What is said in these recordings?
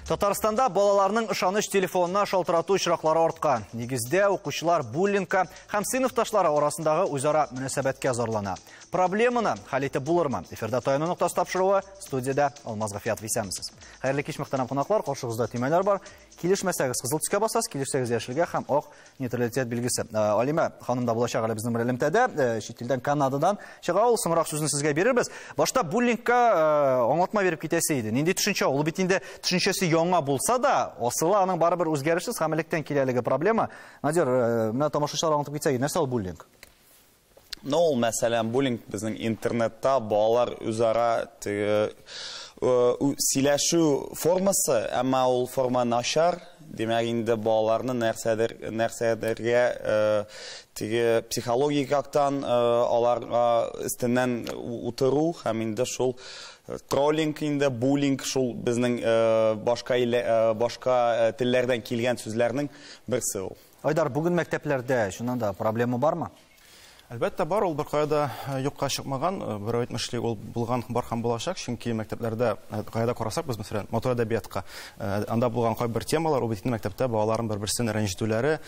Татарстанда балаларның ышаныч телефонына шалтырату очраклары арткан. Нигездә укучылар буллингка һәм сыйныфташлары арасындагы үзара мөнәсәбәткә зарлана. Проблеманы хәл итеп булырмы? Эфирда Таяну ноктасы тапшыруы, студиядә Алмаз Гафиятов. Исәнмесез. Хәерле кич, мөхтәрәм кунаклар, каршыгызда төймәләр бар. Килешмәсәгез кызыл төскә басасыз, килешсәгез яшелгә һәм ак нейтралитет билгесе. Алимә ханым да булачак әле безнең белән элемтәдә, чит илдән, Канададан чыга ул, соңрак сүзне сезгә бирербез. Башта буллингка аңлатма биреп китәсе иде. Нинди төшенчә ул? Бит инде төшенчәсе яңа булса да, асылы аның барыбер үзгәрешсез һәм электән килә әлеге проблема. Надир, менә тамашачылар аңлатып китсәк, нәрсә ул буллинг? Ну, ул, мәсәлән, буллинг безнең интернетта балалар үзара теге сөйләшү формасы, әмма ул форма начар, димәк инде балаларны нәрсәдер, нәрсәдергә теге психологик яктан аларга өстеннән утыру һәм инде шул троллинг инде, буллинг шул безнең башка башка телләрдән килгән сүзләрнең берсе ул. Айдар, бүген мәктәпләрдә чыннан да проблема бармы? Әлбәттә бар, ул беркая да юкка чыкмаган, берәү әйтмешли, ул булган, бар һәм булачак, чөнки мәктәпләрдә, кая да карасак без, мәсәлән, матур әдәбиятка, анда булган кайбер темалар, ул бит инде мәктәптә балаларын бер-берсен рәнҗетүләре,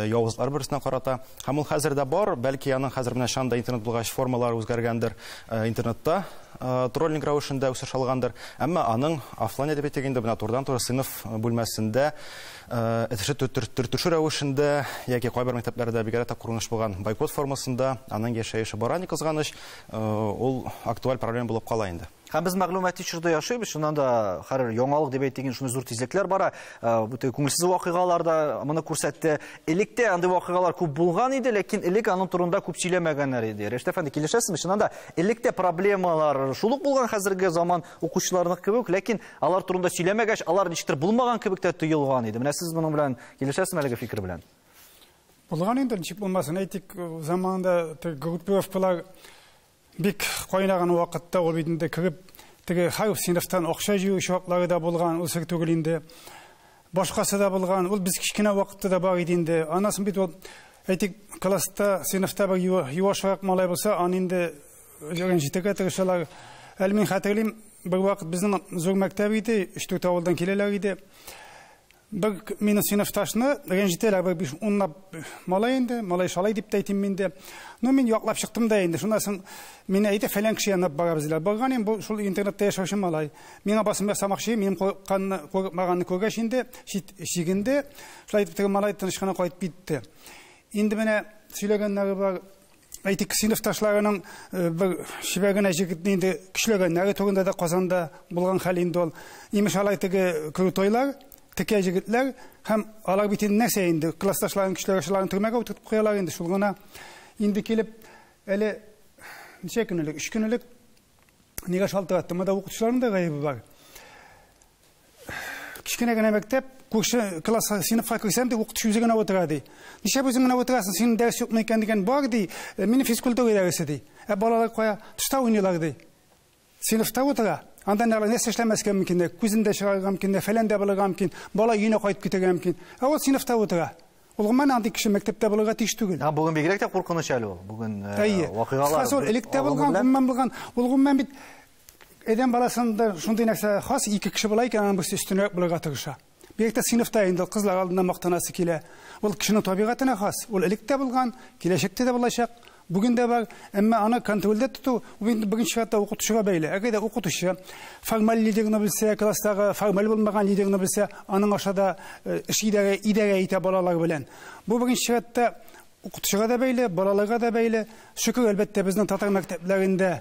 явызлар берсенә карата. Һәм ул хәзер дә бар, бәлки аның хәзер менә чанда интернет булгач формалары үзгәргәндер, интернетта троллинг рәвешендә үсеш алгандыр, әмма аның офлайн әдәбият дигәндә менә турыдан-туры сыйныф бүлмәсендә этеше төртешү рәвешендә яки кайбер мәктәпләрдә бигрәк тә күренеш булган бойкот формасында аның яшәеше бара, ни кызганыч, ул актуаль проблема булып кала инде. Һәм без мәгълүмати чорда яшибез, шуннан да хәзер яңалык дип әйтик, шундый зур тизлекләр бара. Бу теге күңелсез вакыйгалар да моны күрсәтте. Электә андый вакыйгалар күп булган иде, ләкин элек аның турында күп сөйләмәгәннәр иде. Рәшит әфәнде, килешәсезме? Чыннан да электә проблемалар шул ук булган хәзерге заман укучыларыныкы кебек, ләкин алар турында сөйләмәгәч, алар ничектер булмаган кебек тә тоелган иде. Менә сез моның белән килешәсезме әлеге фикер белән? Булган инде, ничек булмасын, әйтик, заманында теге группировкалар бик кайнаган вакытта ул бит инде кереп, теге һәр сыйныфтан акча җыю очраклары да булган, ул сер түгел инде. Башкасы да булган, ул без кечкенә вакытта да бар иде инде. Анасын бит ул, әйтик, класста, сыйныфта бер юашрак малай булса, аны инде рәнҗетергә тырышалар. Әле мин хәтерлим, бер вакыт безнең зур мәктәп иде, өч-дүрт авылдан киләләр иде. Бер минем сыйныфташны рәнҗетәләр, бер биш унлап малай инде, малай шалай дип тә әйтим инде. Ну, мин яклап чыктым да инде. Шуннан соң мине әйтә, фәлән кеше янына барабыз диләр. Барган инде, бу шул интернетта яшәүче малай. Миңа басым ясамакчы, минем курыкканны, курыкмаганны күргәч инде, чит чигенде. Шулай итеп теге малай тыныч кына кайтып китте. Инде менә сөйләгәннәре бар. Әйтик, сыйныфташларының бер чибәр генә җегетне инде көчләгәннәре турында да Казанда булган хәл инде ул. Имеш алай теге крутойлар, текә җегетләр һәм алар бит инде нәрсә инде, классташларын көчләгәч, аларны төрмәгә утыртып куялар инде, шул гына. Инде килеп, әле ничә көн элек, 3 көн элек нигә шалтыратты, монда укытучыларның да гаебе бар. Кечкенә генә мәктәп, күрше класс сыйныфка керсәм, ди, укытучы үзе генә утыра, ди. Нишләп үзең генә утырасың, синең дәрес юкмы икән дигән бар, ди, минем физкультура дәресе, ди. Ә балалар кая? Тышта уйныйлар, ди. Сыйныфта утыра. Анда нәрсә эшләмәскә мөмкин, дә, күзен дә чыгарырга мөмкин, дә, фәлән дә булырга мөмкин, бала өенә кайтып китәргә мөмкин. Ә ул сыйныфта утыра. Ул гомумән андый кеше мәктәптә булырга тиеш түгел. Ә бүген бигрәк тә куркыныч әле ул. Бүген вакыйгалар Кыскасы, ул электә агымы булган, белән. гомумән булган. Ул гомумән бит адәм баласында шундый нәрсә хас, ике кеше була икән, аның берсе өстенрәк булырга тырыша. Бигрәк тә сыйныфта инде кызлар алдында мактанасы килә. Ул кешенең табигатенә хас. Ул электә булган, киләчәктә дә булачак. Бүген дә бар, әмма аны контрольдә тоту, ул инде беренче чиратта укытучыга бәйле. Әгәр дә укытучы формаль лидерны белсә, класстагы формаль булмаган лидерны белсә, аның аша да эш идарә итә балалар белән. Бу беренче чиратта укытучыга да бәйле, балаларга да бәйле. Шөкер, әлбәттә, безнең татар мәктәпләрендә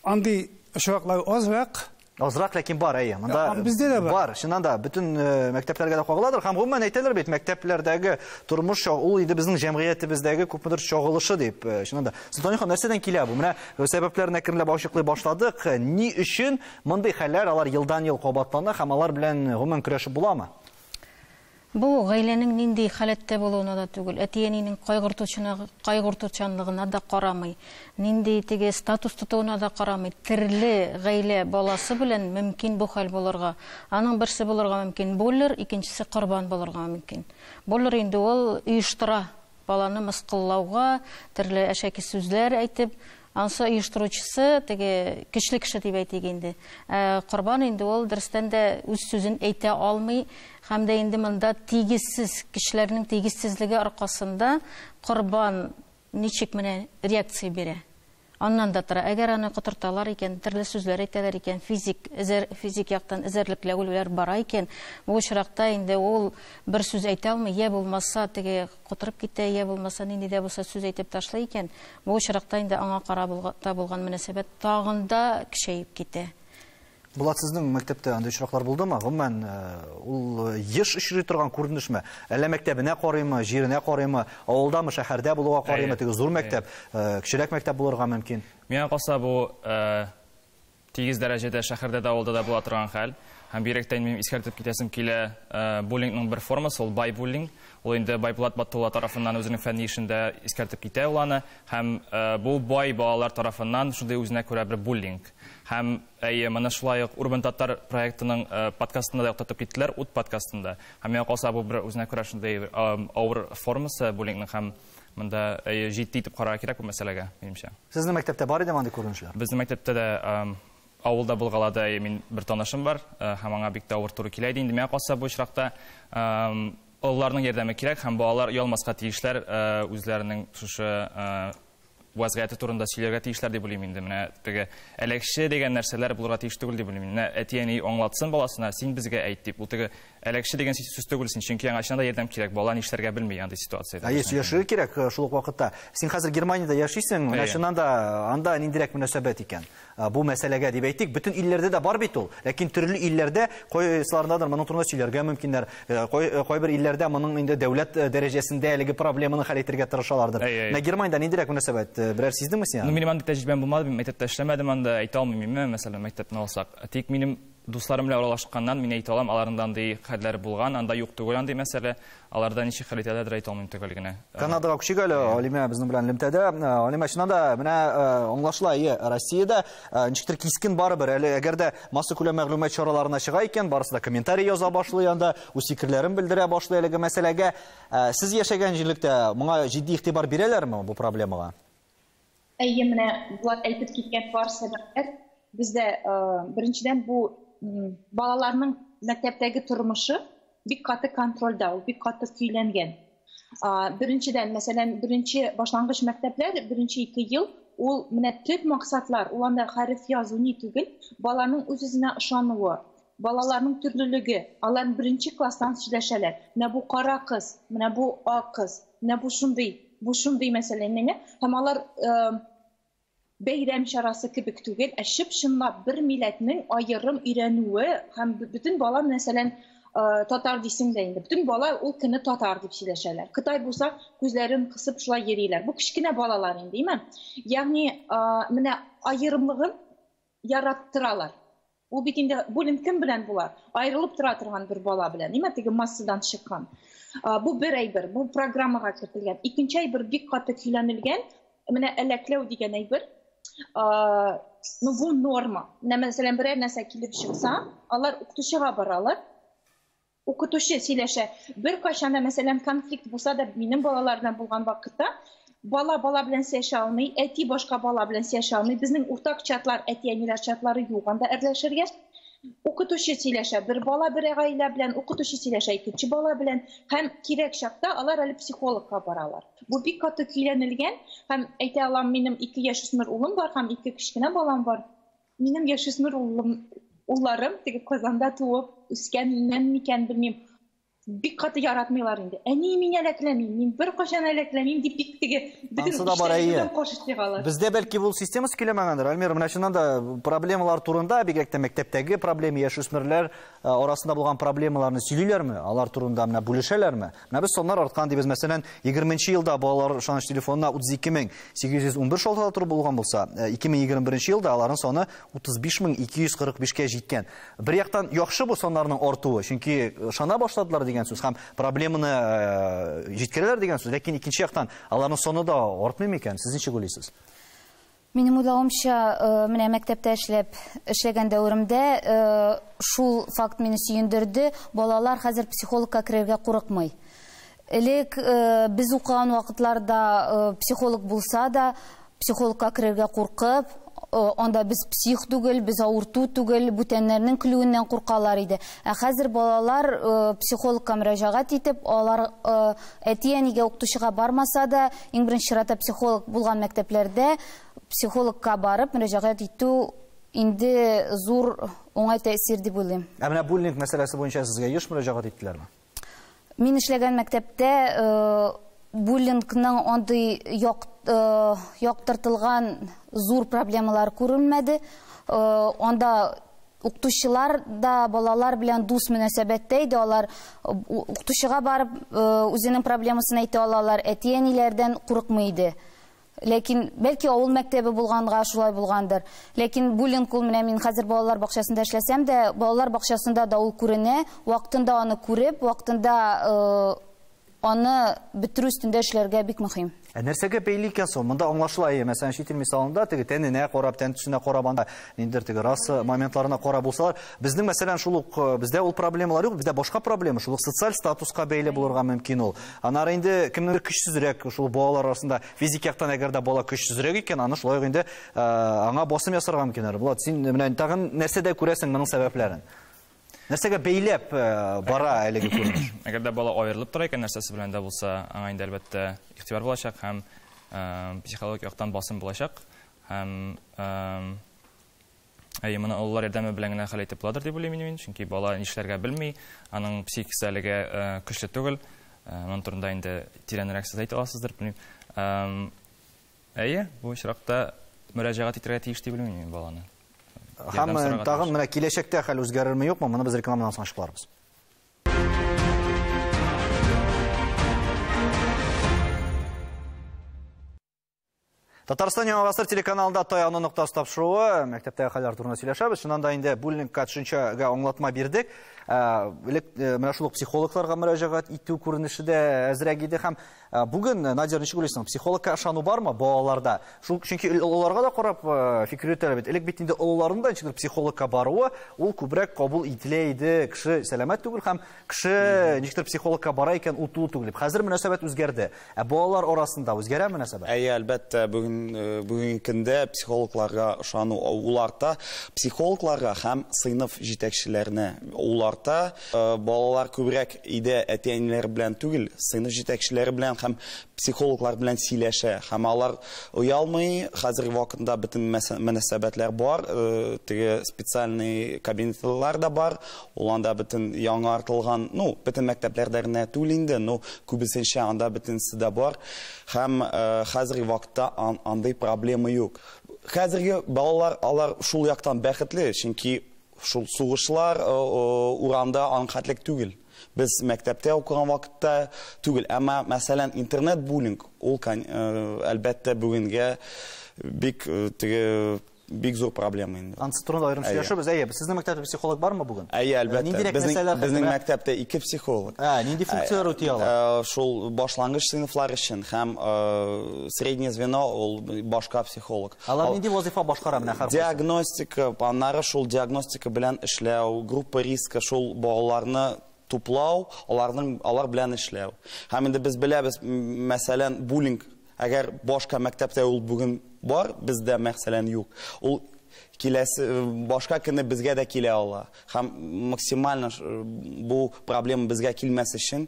андый очраклар азрак. Азрак, ләкин бар, әйе. Монда Бездә дә бар. Бар, чыннан да, бөтен мәктәпләргә дә кагыладыр. Һәм гомумән әйтәләр бит, мәктәпләрдәге тормыш ул инде безнең җәмгыятебездәге күпмедер чагылышы дип, чыннан да. Солтани хан, нәрсәдән килә бу? Менә сәбәпләрен әкренләп ачыклый башладык. Ни өчен мондый хәлләр алар елдан-ел кабатлана һәм алар белән гомумән көрәшеп буламы? Бу гаиләнең нинди халәттә булуына да түгел, әти-әнинең кайгыртучанлыгына да карамый, нинди теге статус тотуына да карамый. Терле гаилә баласы белән мөмкин бу хәл булырга. Аның берсе булырга мөмкин буллер, икенчесе корбан булырга мөмкин. Буллер инде ул оештыра баланы мыскыллауга, төрле әшәке сүзләр әйтеп, Ансы оештыручысы теге көчле кеше дип әйтик инде. Корбан инде ул дөрестән дә үз сүзен әйтә алмый һәм дә инде монда тигезсез кешеләрнең тигезсезлеге аркасында корбан ничек менә реакция бирә. Аннан да тора. Әгәр аны котырталар икән, төрле сүзләр әйтәләр икән, физик яктан эзәрлекләүләр бара икән, бу очракта инде ул бер сүз әйтә алмый, я булмаса теге котырып китә, я булмаса нинди дә булса сүз әйтеп ташлый икән, бу очракта инде аңа карап булган мөнәсәбәт тагын да көчәеп китә. Булат, сезнең мәктәптә андый очраклар булдымы? Гомумән, ул еш очрый торган күренешме? Әллә мәктәбенә карыймы, җиренә карыймы, авылдамы, шәһәрдә булуга карыймы? Теге зур мәктәп, кечерәк мәктәп булырга мөмкин. Миңа калса, бу тигез дәрәҗәдә шәһәрдә дә, авылда да була торган хәл. Һәм бигрәк тә минем искәртеп китәсем килә, буллингның бер формасы, ул байбуллинг. Ул инде Байбулат Батулла тарафыннан үзенең фәнни эшендә искәртеп китә ул аны. Һәм бу бай балалар тарафыннан шундый үзенә күрә бер буллинг. Һәм әйе, моны шулай ук Урбан Татар проектының подкастында да яктыртып киттеләр, Ут подкастында. Һәм миңа калса, бу бер үзенә күрә шундый авыр формасы буллингның, һәм монда җитди итеп карарга кирәк бу мәсьәләгә, минемчә. Сезнең мәктәптә бар идеме андый күренешләр? Безнең мәктәптә дә авылда булгалады, мин бер танышым бар, һәм аңа бик тә авыр туры килә иде. Инде миңа калса, бу очракта олыларның ярдәме кирәк, һәм балалар оялмаска тиешләр, үзләренең шушы вазгыяте турында сөйләргә тиешләр дип уйлыйм инде. Менә теге әләкче дигән нәрсәләр булырга тиеш түгел дип уйлыйм. Менә әти-әни аңлатсын баласына, син безгә әйт дип. Ул теге әләкче дигән сүз түгел, син, чөнки аңа чыннан да ярдәм кирәк, бала нишләргә белми андый ситуациядә. Әйе, сөйләшергә кирәк шул ук вакытта. Син хәзер Германиядә яшисең, менә чыннан да анда ниндирәк мөнәсәбәт икән? Бу мәсьәләгә дип әйтик, бөтен илләрдә дә бар бит ул. Ләкин төрле илләрдә кайсыларындадыр моның турында сөйләргә мөмкиннәр. Кайбер илләрдә моның инде дәүләт дәрәҗәсендә әлеге проблеманы хәл итәргә тырышалардыр. Менә Германиядә ниндирәк мөнәсәбәт? Берәр сиздеңме син? Ну, минем андый тәҗрибәм булмады, мин мәктәптә эшләмәдем анда, әйтә алмыйм инде, мәсәлән, мәктәпне алсак. Тик минем дусларым белән аралашканнан мин әйтә алам, аларның да андый хәлләр булган, анда юк түгел андый мәсьәлә. Аларда ничек хәл итәләрдер әйтә алмыйм төгәл генә. Канадага күчик әле, Алимә безнең белән элемтәдә. Алимә, чыннан да менә аңлашыла, әйе, Россиядә ничектер кискен барыбер. Әле әгәр дә массакүләм мәгълүмат чараларына чыга икән, барысы да комментарий яза башлый анда, үз фикерләрен белдерә башлый әлеге мәсьәләгә. Сез яшәгән җирлектә моңа җитди игътибар бирәләрме бу проблемага? Әйе, менә Булат әйтеп киткән бар сәбәпләр бездә, беренчедән, бу балаларның мәктәптәге тормышы бик каты контрольдә, ул бик каты көйләнгән. Беренчедән, мәсәлән, беренче башлангыч мәктәпләр, беренче 2 ел, ул менә төп максатлар, ул анда хәреф язу ни түгел, баланың үз-үзенә ышануы, балаларның төрлелеге, алар беренче класстан сөйләшәләр. Менә бу кара кыз, менә бу ак кыз, менә бу шундый, бу шундый мәсәлән, менә һәм алар бәйрәм чарасы кебек түгел, ә чып-чынлап бер милләтнең аерым өйрәнүе һәм бөтен бала, мәсәлән, татар дисең дә инде, бөтен бала ул көнне татар дип сөйләшәләр. Кытай булса, күзләрен кысып шулай йөриләр. Бу кечкенә балалар инде, димме? Ягъни, менә аерымлыгын яраттыралар. Ул бит инде буллинг кем белән була? Аерылып тора торган бер бала белән, димме? Теге массадан чыккан. Бу бер әйбер, бу программага кертелгән. Икенче әйбер бик каты көйләнелгән, менә әләкләү дигән әйбер. Ну, бу норма. Менә, мәсәлән, берәр нәрсә килеп чыкса, алар укытучыга баралар. Укытучы сөйләшә. Бер кайчан да, мәсәлән, конфликт булса да, минем балалар белән булган вакытта, бала бала белән сөйләшә алмый, әти башка бала белән сөйләшә алмый. Безнең уртак чатлар, әти-әниләр чатлары юк анда әрләшергә. Укытучы сөйләшә, бер бала бер гаилә белән, укытучы сөйләшә икенче бала белән, һәм кирәк чакта алар әле психологка баралар. Бу бик каты көйләнелгән, һәм әйтә алам, минем 2 яшүсмер улым бар һәм 2 кечкенә балам бар. Минем яшүсмер улларым теге Казанда туып үскәннән микән белмим, бик каты яратмыйлар инде. Әни, мин әләкләмим, мин бер кайчан әләкләмим дип бик теге бөтен Ансы да бар, әйе. эшләреннән каршы чыгалар. Бездә бәлки ул системасы көйләмәгәндер. Альмира, менә чыннан да проблемалар турында, бигрәк тә мәктәптәге проблема, яшүсмерләр арасында булган проблемаларны сөйлиләрме? Алар турында менә бүлешәләрме? Менә без саннар арткан дибез. Мәсәлән, егерменче елда балалар ышаныч телефонына утыз ике мең сигез йөз унбер шалтырату булган булса, ике мең егерме беренче елда аларның саны утыз биш мең ике йөз кырык бишкә җиткән. Бер яктан яхшы бу саннарның артуы, чөнки ышана башладылар дигән сүз һәм проблеманы җиткерәләр дигән сүз, ләкин икенче яктан аларның саны да артмый микән? Сез ничек уйлыйсыз? Минем уйлавымча, менә мәктәптә эшләгән дәверемдә шул факт мине сөендерде. Балалар хәзер психологка керергә курыкмый. Элек без укыган вакытларда психолог булса да, психологка керергә куркып, анда без псих түгел, без авырту түгел, бүтәннәрнең көлүеннән куркалар иде. Ә хәзер балалар психологка мөрәҗәгать итеп, алар әти-әнигә, укытучыга бармаса да, иң беренче чиратта психолог булган мәктәпләрдә психологка барып мөрәҗәгать итү инде зур уңай тәэсир дип уйлыйм. Ә менә буллинг мәсьәләсе буенча сезгә еш мөрәҗәгать иттеләрме? Мин эшләгән мәктәптә буллингның андый яктыртылган зур проблемалар күренмәде. Анда укытучылар да балалар белән дус мөнәсәбәттә иде. Алар укытучыга барып үзенең проблемасын әйтә алалар, әти-әниләрдән курыкмый иде. Ләкин бәлки авыл мәктәбе булганга шулай булгандыр. Ләкин буллинг ул менә мин хәзер балалар бакчасында эшләсәм дә, балалар бакчасында да ул күренә, вакытында аны күреп, вакытында аны бетерү өстендә эшләргә бик мөһим. Ә нәрсәгә бәйле икән соң? Монда аңлашыла, мәсәлән, чит ил мисалында теге тәненә карап, тән төсенә карап, анда ниндидер теге раса моментларына карап булсалар, безнең, мәсәлән, шул ук бездә ул проблемалар юк, бездә башка проблема, шул ук социаль статуска бәйле булырга мөмкин ул. Аннары инде кемнеңдер көчсезрәк, шул балалар арасында физик яктан әгәр дә бала көчсезрәк икән, аны шулай ук инде аңа басым ясарга мөмкин. Булат, син менә тагын нәрсәдә күрәсең моның сәбәпләрен? Нәрсәгә бәйләп бара әлеге күренеш? Әгәр дә бала аерылып тора икән, нәрсәсе белән дә булса, аңа инде әлбәттә игътибар булачак һәм психологик яктан басым булачак. Һәм әйе, моны олылар ярдәме белән генә хәл итеп буладыр дип уйлыйм мин, чөнки бала нишләргә белми, аның психикасы әлегә көчле түгел. Моның турында инде тирәнрәк сез әйтә аласыздыр, белмим. Әйе, бу очракта мөрәҗәгать итәргә тиеш дип уйлыйм мин баланы. Һәм тагын менә киләчәктә хәл үзгәрерме юкмы, моны без рекламадан соң ачыкларбыз. Татарстан Яңа Гасыр телеканалында Таяну ноктасы тапшыруы, мәктәптәге хәлләр турында сөйләшәбез. Чыннан да инде буллингка төшенчәгә аңлатма бирдек. Элек менә шул ук психологларга мөрәҗәгать итү күренеше дә әзрәк иде һәм бүген, Надир, ничек уйлыйсың, психологка ышану бармы балаларда? Шул чөнки олыларга да карап фикер йөртәләр бит. Элек бит инде олыларның да ничектер психологка баруы ул күбрәк кабул ителә иде. Кеше сәламәт түгел һәм кеше ничектер психологка бара икән, ул тулы түгел дип. Хәзер мөнәсәбәт үзгәрде. Ә балалар арасында үзгәрә мөнәсәбәт? Әйе, әлбәттә, бүгенге көндә психологларга ышану ул арта. Психологларга һәм сыйныф җитәкчеләренә ул арта. Балалар күбрәк өйдә әти-әниләр белән түгел, сыйныф җитәкчеләре белән һәм психологлар белән сөйләшә. Һәм алар оялмый, хәзерге вакытта бөтен мөнәсәбәтләр бар, теге специальный кабинетлар да бар. Ул анда бөтен яңартылган, ну, бөтен мәктәпләрдә генә түгел инде, но күбесенчә анда бөтенесе дә бар. Һәм хәзерге вакытта андый проблема юк. Хәзерге балалар алар шул яктан бәхетле, чөнки шул сугышлар урамда анхатлык түгел. Без мәктәптә укыган вакытта түгел, әмма мәсәлән интернет буллинг ул әлбәттә бүгенгә бик теге бик зур проблема инде. Ансы турында аерым сөйләшербез. Әйе, сезнең мәктәптә психолог бармы бүген? Әйе, әлбәттә. Безнең мәктәптә 2 психолог. Нинди функцияләр үти ала? Шул башлангыч сыйныфлар өчен һәм среднее звено ул башка психолог. Алар нинди вазифа башкара менә һәр? Диагностика, аннары шул диагностика белән эшләү, группа риска, шул балаларны туплау, алар белән эшләү. Һәм инде без беләбез, мәсәлән, буллинг, әгәр башка мәктәптә ул бүген бар, бездә мәсәлән юк. Ул киләсе башка көне безгә дә килә ала. Һәм максимально бу проблема безгә килмәс өчен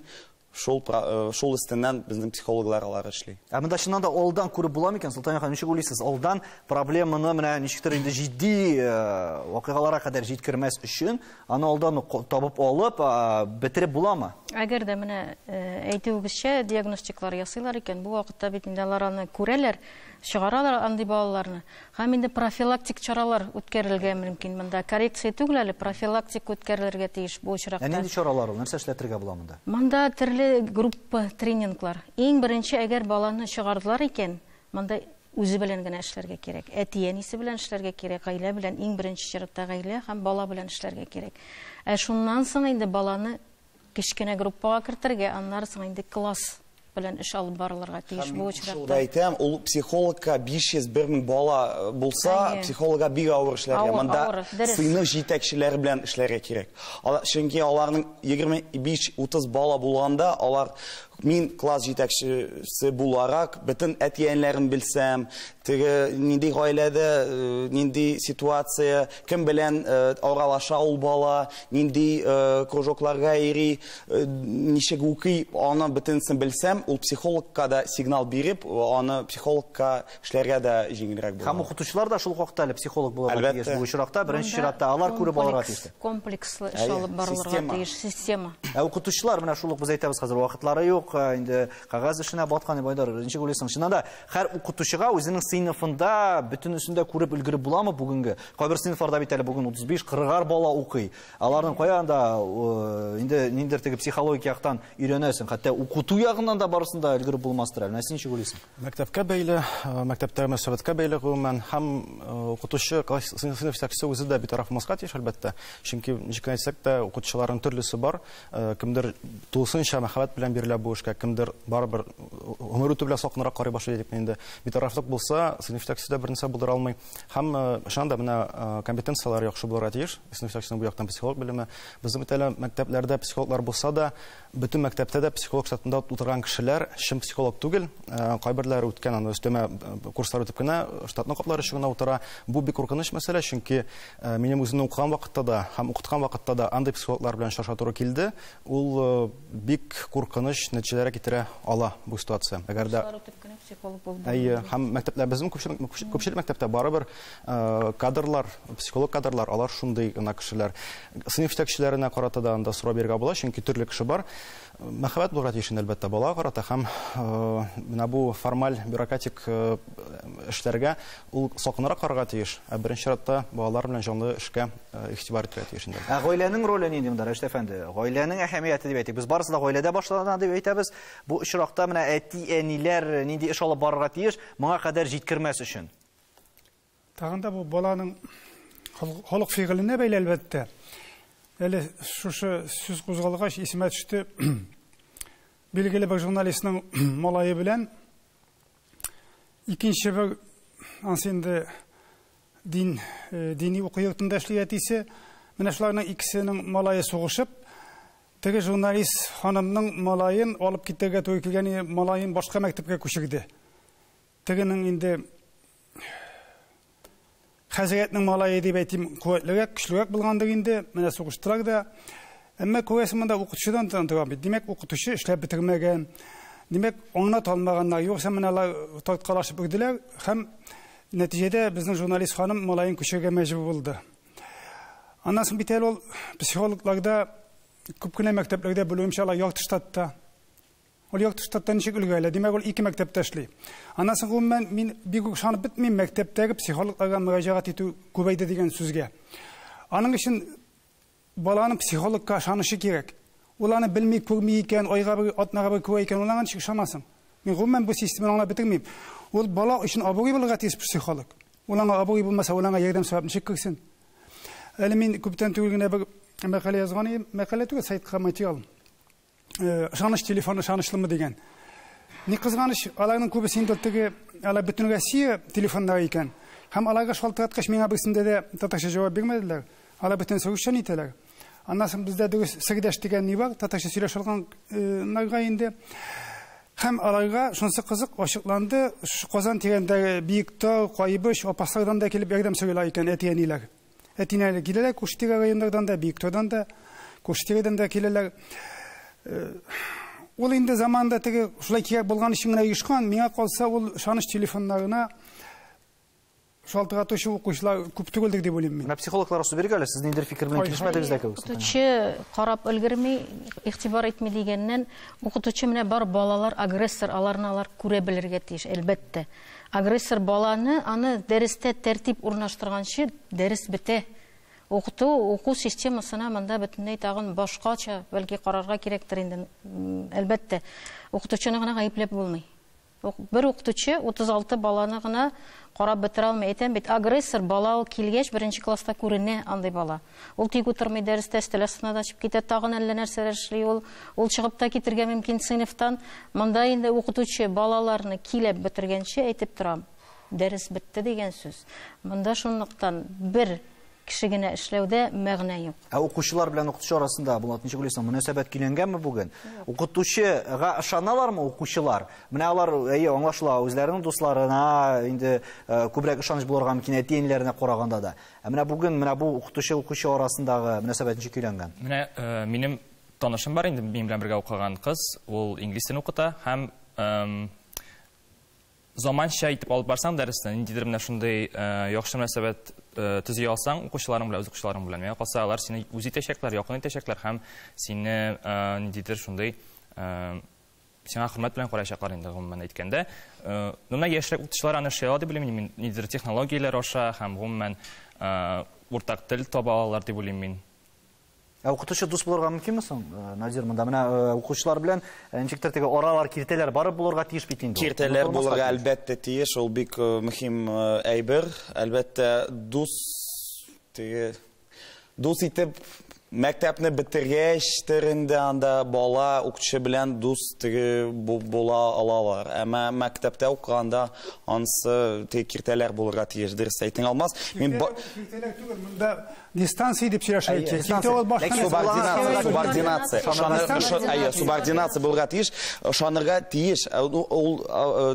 шул өстеннән безнең психологлар алар эшли. Ә монда чыннан да алдан күреп була микән, Солтания ханым, ничек уйлыйсыз? Алдан проблеманы менә ничектер инде җитди вакыйгаларга кадәр җиткермәс өчен аны алдан ук табып алып, бетереп буламы? Әгәр дә менә әйтүегезчә диагностиклар ясыйлар икән, бу вакытта бит инде алар аны күрәләр, чыгаралар андый балаларны. Һәм инде профилактик чаралар үткәрелергә мөмкин. Монда коррекция түгел әле, профилактик үткәрелергә тиеш бу очракта. Ә нинди чаралар ул? Нәрсә эшләтергә була монда? Монда төрле группа тренинглар. Иң беренче, әгәр баланы чыгардылар икән, монда үзе белән генә эшләргә кирәк. Әти-әнисе белән эшләргә кирәк, гаилә белән, иң беренче чиратта гаилә һәм бала белән эшләргә кирәк. Ә шуннан соң инде баланы кечкенә группага кертергә, аннары соң инде класс белән эш алып барылырга тиеш бу очракта. Шул да әйтәм, ул психологка 501 мең бала булса, психологка бик авыр эшләргә. Монда сыйныф җитәкчеләре белән эшләргә кирәк. Чөнки аларның 25-30 бала булганда, алар мин класс җитәкчесе буларак бөтен әти-әниләрен белсәм, теге нинди гаиләдә, нинди ситуация, кем белән аралаша ул бала, нинди кружокларга йөри, ничек укый, аны бөтенесен белсәм, ул психологка да сигнал биреп, аны психологка эшләргә дә җиңелрәк була. Һәм укытучылар да шул вакытта әле психолог булырга тиеш бу очракта, беренче чиратта алар күреп алырга тиеш. Комплекслы эш алып барылырга тиеш, система. Ә укытучылар менә шул ук без әйтәбез хәзер вакытлары юк, инде кәгазь эшенә баткан дип Айдар, ничек уйлыйсың? Чыннан да һәр укытучыга үзенең сыйныфында бөтенесен дә күреп өлгереп буламы бүгенге? Кайбер сыйныфларда бит әле бүген 35-40 бала укый. Аларның кая анда инде ниндидер теге психологик яктан өйрәнәсең, хәтта укыту ягыннан да барысын да өлгереп булмастыр әле. Менә син ничек уйлыйсың? Мәктәпкә бәйле, мәктәптә мөнәсәбәткә бәйле гомумән һәм укытучы класс сыйныф җитәкчесе үзе дә битараф булмаска тиеш, әлбәттә. Чөнки ничек кенә әйтсәк тә, укытучыларның төрлесе бар. Кемдер тулысынча мәхәббәт белән бирелә бу эшкә, кемдер барыбер гомер үтү белән салкынрак карый башлый дип инде. Битарафлык булса, сыйныф җитәкчесе дә бернәрсә булдыра алмый. Һәм чыннан да менә компетенцияләр яхшы булырга тиеш. Сыйныф җитәкчесенең бу яктан психолог белеме. Безнең бит әле мәктәпләрдә психологлар булса да, бөтен мәктәптә дә психолог штатында утырган кешеләр чын психолог түгел. Кайберләре үткән аны өстәмә курслар үтеп кенә штатны каплар өчен генә утыра. Бу бик куркыныч мәсьәлә, чөнки минем үземнең укыган вакытта да һәм укыткан вакытта да андый психологлар белән очраша туры килде. Ул бик куркыныч нәтиҗәләргә китерә ала бу ситуация. Әгәр дә Курслар үтеп кенә психолог булып Әйе, һәм мәктәпләр безнең күпчелек мәктәптә барыбер кадрлар, психолог кадрлар, алар шундый гына кешеләр. Сыйныф җитәкчеләренә карата да анда сорау бирергә була, чөнки төрле кеше бар. Мәхәббәт булырга тиеш инде, әлбәттә, балага карата һәм менә бу формаль бюрократик эшләргә ул салкынрак карарга тиеш, ә беренче чиратта балалар белән җанлы эшкә игътибар итәргә тиеш инде. Ә гаиләнең роле нинди монда, Рәшит әфәнде? Гаиләнең әһәмияте дип әйтик. Без барысы да гаиләдә башлана дип әйтәбез. Бу очракта менә әти-әниләр нинди эш алып барырга тиеш, моңа кадәр җиткермәс өчен? Тагын да бу баланың холык фигыленә бәйле, әлбәттә. Әле шушы сүз кузгалгач исемә төште. Билгеле бер журналистның малае белән икенче бер ансы инде дин дини уку йортында эшли әтисе. Менә шуларның икесенең малае сугышып, теге журналист ханымның малаен алып китәргә туры килгән, малаен башка мәктәпкә күчерде. Тегенең инде хәзрәтнең малае дип әйтим, куәтлерәк, көчлерәк булгандыр инде, менә сугыштылар да. Әмма күрәсең, монда укытучыдан тора бит. Димәк, укытучы эшләп бетермәгән. Димәк, аңлата алмаганнар. Юкса менә алар тарткалашып үрделәр һәм нәтиҗәдә безнең журналист ханым малаен күчерергә мәҗбүр булды. Аннан соң бит әле ул психологларда күп кенә мәктәпләрдә белүемчә алар ярты штатта. Ул ярты штатта ничек өлгерә әле? Димәк, ул ике мәктәптә эшли. Аннан соң гомумән мин бик үк ышанып бетмим мәктәптәге психологларга мөрәҗәгать итү күбәйде дигән сүзгә. Аның өчен баланың психологка ышанышы кирәк. Ул аны белми, күрми икән, айга бер, атнага бер күрә икән, ул аңа ничек ышанасың? Мин гомумән бу системаны аңлап бетермим. Ул бала өчен абруй булырга тиеш психолог. Ул аңа абруй булмаса, ул аңа ярдәм сорап ничек керсен? Әле мин күптән түгел генә бер мәкалә язган идем. Мәкалә түгел, сайтка материал. Ышаныч телефоны ышанычлымы дигән. Ни кызганыч, аларның күбесе инде теге, алар бөтен Россия телефоннары икән. Һәм аларга шалтыраткач, миңа берсендә дә татарча җавап бирмәделәр. Алар бөтен русча итәләр. Аннан соң бездә дөрес сердәш дигән ни бар, татарча сөйләшә алганнарга инде. Һәм аларга шунысы кызык ачыкланды, Казан тирәндәге Биектау, Кайбыч, Апаслардан да килеп ярдәм сорыйлар икән әти-әниләр. Әти-әниләр киләләр, Куштирә районнардан да, Биектаудан да, Куштирәдән дә киләләр. Ул инде заманында теге шулай кирәк булган өчен генә оешкан, миңа калса ул ышаныч телефоннарына шалтыратучы укучылар күп түгелдер дип уйлыйм мин. Менә психологлар су бирик әле, сез ниндидер фикер белән килешмәдегез дә кебек. Укытучы карап өлгерми, игътибар итми дигәннән, укытучы менә бар балалар агрессор, аларны алар күрә белергә тиеш, әлбәттә. Агрессор баланы, аны дәрестә тәртип урнаштырганчы дәрес бетә. Укыту, уку системасына монда бөтенләй тагын башкача бәлки карарга кирәктер инде. Әлбәттә, укытучыны гына гаепләп булмый. Бер укытучы 36 баланы гына карап бетерә алмый. Әйтәм бит, агрессор бала ул килгәч беренче класста күренә андый бала. Ул тик утырмый дәрестә, өстәл астына да чыгып китә, тагын әллә нәрсәләр эшли ул. Ул чыгып та китергә мөмкин сыйныфтан. Монда инде укытучы балаларны килеп бетергәнче әйтеп торам, дәрес бетте дигән сүз. Монда шунлыктан бер кеше генә эшләүдә мәгънә юк. Ә укучылар белән укытучы арасында, Булат, ничек уйлыйсың, мөнәсәбәт көйләнгәнме бүген? Укытучыга ышаналармы укучылар? Менә алар, әйе, аңлашыла, үзләренең дусларына инде күбрәк ышаныч булырга мөмкин әти-әниләренә караганда да. Ә менә бүген менә бу укытучы-укучы арасындагы мөнәсәбәт ничек көйләнгән? Менә минем танышым бар инде, минем белән бергә укыган кыз, ул инглиз телен укыта һәм заманча итеп алып барсаң дәресне, ниндидер менә шундый яхшы мөнәсәбәт төзи алсаң укучыларың белән, үз укучыларың белән, миңа калса, алар сине үз итәчәкләр, якын итәчәкләр һәм сине ниндидер шундый сиңа хөрмәт белән караячаклар инде, гомумән әйткәндә. Менә яшьрәк укытучылар аны эшли ала дип уйлыйм мин, ниндидер технологияләр аша һәм гомумән уртак тел таба алалар дип уйлыйм мин. Ә укытучы дус булырга мөмкинме соң, Надир, монда менә укучылар белән ничектер теге аралар, киртәләр барып булырга тиеш бит инде. Киртәләр булырга әлбәттә тиеш, ул бик мөһим әйбер. Әлбәттә, дус теге дус итеп мәктәпне бетергәчтер инде анда бала укытучы белән дус теге була алалар. Әмма мәктәптә укыганда ансы теге киртәләр булырга тиеш, дөрес әйтең алмас. Мин киртәләр түгел, монда дистанция дип сөйләшә икән. Субординация, субординация. Субординация булырга тиеш, ышанырга тиеш. Ул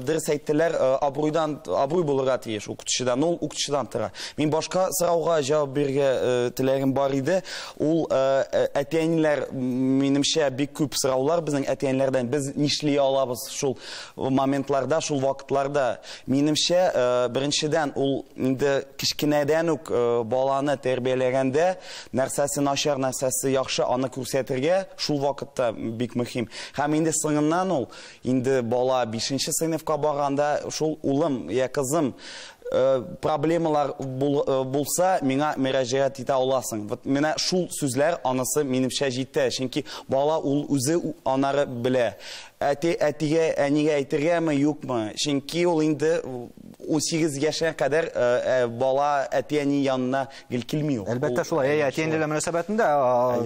дөрес әйттеләр, абруйдан абруй булырга тиеш укытучыдан, ул укытучыдан тора. Мин башка сорауга җавап бирергә теләгем бар иде. Ул әти-әниләр, минемчә, бик күп сораулар безнең әти-әниләрдән. Без нишли алабыз шул моментларда, шул вакытларда? Минемчә, беренчедән, ул инде кечкенәдән үк баланы тәрбияләгәндә нәрсәсе начар, нәрсәсе яхшы, аны күрсәтергә шул вакытта бик мөһим. Һәм инде соңыннан ул инде бала 5нче сыйныфка барганда шул улым я кызым проблемалар булса, миңа мөрәҗәгать итә аласың. Вот менә шул сүзләр анысы минемчә җитә, чөнки бала ул үзе анары белә. Әти, әтигә, әнигә әйтергәме, юкмы? Чөнки ул инде 18 яшенә кадәр бала әти-әни янына гел килми ул. Әлбәттә шулай. Әй, әти-әниләр мөнәсәбәтендә